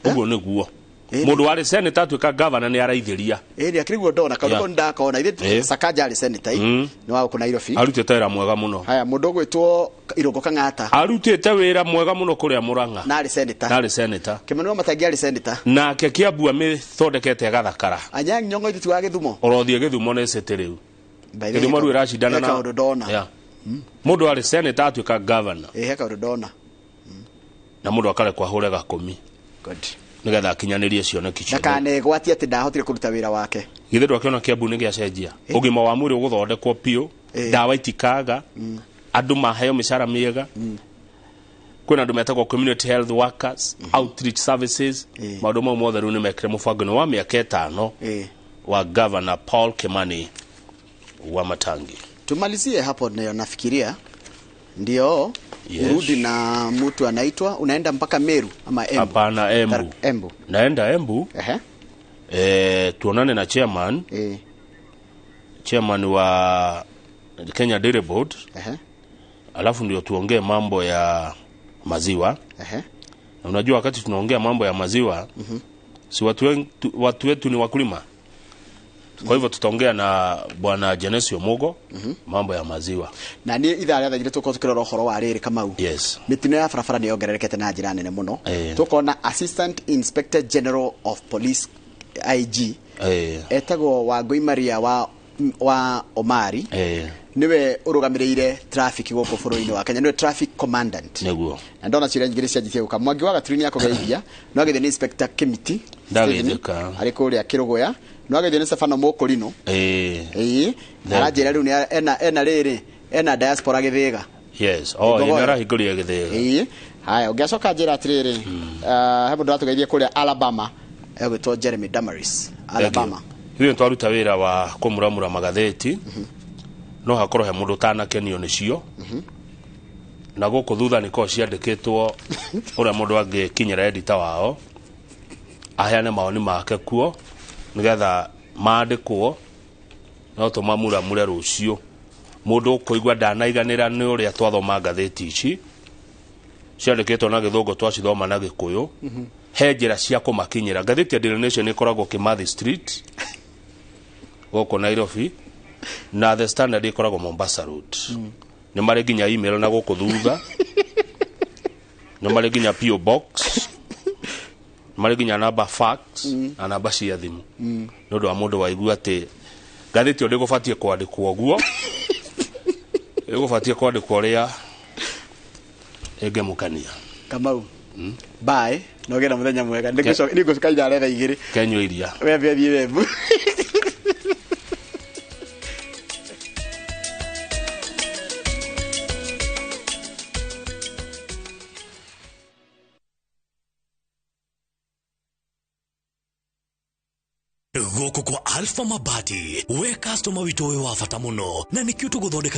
ũguo nĩguo. Mũndũ warĩ senator atuĩka gavana nĩ araithĩria. Ĩni, akĩrĩ guo ndona kaũndũ kau nĩndakona ithe. Sakaja arĩ senator ĩ? Nĩ wa gũkũ Nairobi. Arutĩte wĩra mwega mũno. Haya, mũndũ ũgwĩtwo Irũngũ Kang'ata. Arutĩte wĩra mwega mũno kũrĩa Mũrang'a. Na arĩ senator. Na arĩ senator. Kĩmani Wamatangi arĩ senator. Nake Kiambu amĩthondekete ĩgathakara. Anyang' Nyong'o ithe ti wa Gĩthumo? Ũrothiĩ Gĩthumo nĩ city rĩu. By the way, Gĩthumo rĩu ĩracindana he na kaũndũ ndona. Yeah. Mũndũ arĩ senator atuĩka governor. Ĩ, he kaũndũ ndona. Na mũndũ akarekwo ahũre gakũmi. Good. Nĩgetha akinyanĩrie cioneki ciothe. Ndakanegwatie atĩ ndahotire kũruta wĩra wake. Githĩ ndwakĩona Kiambu nĩ gĩacenjia? Ũgima wa mwĩrĩ ũgũthondekwo biũ, ndawa itikaga, andũ maheo mĩcara mĩega. Kwĩna andũ metagwo community health workers, outreach services, maũndũ mau mothe rĩu nĩ mekire mũbango-inĩ wa mĩaka 5 wa Governor Paul Kimani Wamatangi. Tumalizie hapo, ndio nafikiria ndio. Yes. Urudi na mtu anaitwa, unaenda mpaka Meru ama Embu? Hapana, Embu. Embu. Naenda Embu. Ehe. Tuonane na chairman. Chairman wa Kenya Dairy Board. Alafu ndio tuongee mambo ya maziwa. Na unajua wakati tunaongea mambo ya maziwa, si watu wetu ni wakulima. Kwa hivyo tutaongea na Bwana Genesio Mugo mambo ya maziwa. Na niĩ ithaa rĩa thaa 2 tũkorwo tũkĩrora ũhoro wa rĩrĩ, Kamau. Yes. Mĩtino ya barabara nĩ yongererekete na njĩra nene mũno. Tũkona Assistant Inspector General of Police, IG, etagwo Wangui Maria wa Omari, nĩwe ũrũgamĩrĩire traffic gũkũ bũrũri-inĩ wa Kenya, nĩwe traffic commandant. Nĩguo. Na ndona ciũria nyingĩ cianjĩtie gũka. Mwangi wa Gaturi nĩ akũgeithia, no ageithio nĩ Inspector Kimiti Ndageithĩka. arĩ kũrĩa Kĩrũgũya, no ageithio nĩ Stefano Mũkũrinũ. Ĩĩ, aranjĩra rĩu nĩ ena rĩrĩ, ena diaspora Gĩthĩga. Yes. Oh, Ngogoyo. nĩ arahingũrire Gĩthĩga. Ĩĩ. Haya, ũngĩacoka njĩra atĩrĩrĩ, he mũndũ ũratũgeithia kũrĩa Alabama, egwĩtwo Jeremy Damaris, Alabama. Ithuĩ twaruta wĩra wa kũmuramura magathĩti, no hakorwo he mũndũ ũtanakenio nĩcio, na gũkũ thutha nĩ korwo ciandĩkĩtwo ũrĩa mũndũ angĩkinyĩra edita wao aheane mawoni make kuo, nĩgetha mandĩkwo no tũmamuramure rũciũ. Mũndũ ũkũigua ndanaiganĩra nĩ ũrĩa twathoma ngathĩti ici ciandĩkĩtwo na Gĩthũngũ, twacithoma na Gĩkũyũ, he njĩra cia kũmakinyĩra. Ngathĩti ya Daily Nation ĩkoragwo Kimathi Street gũkũ Nairobi, na The Standard ĩkoragwo Mombasa Road. Nĩ marĩ nginya email na gũkũ thutha, nĩ marĩ nginya PO box, nĩ marĩ nginya namba fax na namba cia thimũ, nĩ ũndũ wa mũndũ waigua atĩ ngathĩti ĩyo ndĩgũbatiĩ kwandĩkwo ũguo, ĩgũbatiĩ kwandĩkwo ũrĩa ĩngĩmũkenia. Kamau, bye, na ũgĩe na mũthenya mwega. Nĩngũcoka ithaa rĩa thaa 2. Kenyua iria. Wembe athiĩ wembu. Gũkũ kwa Alpha Mabati, we customer witũ wĩ wa bata mũno, na nĩkĩo tũgũthondeka.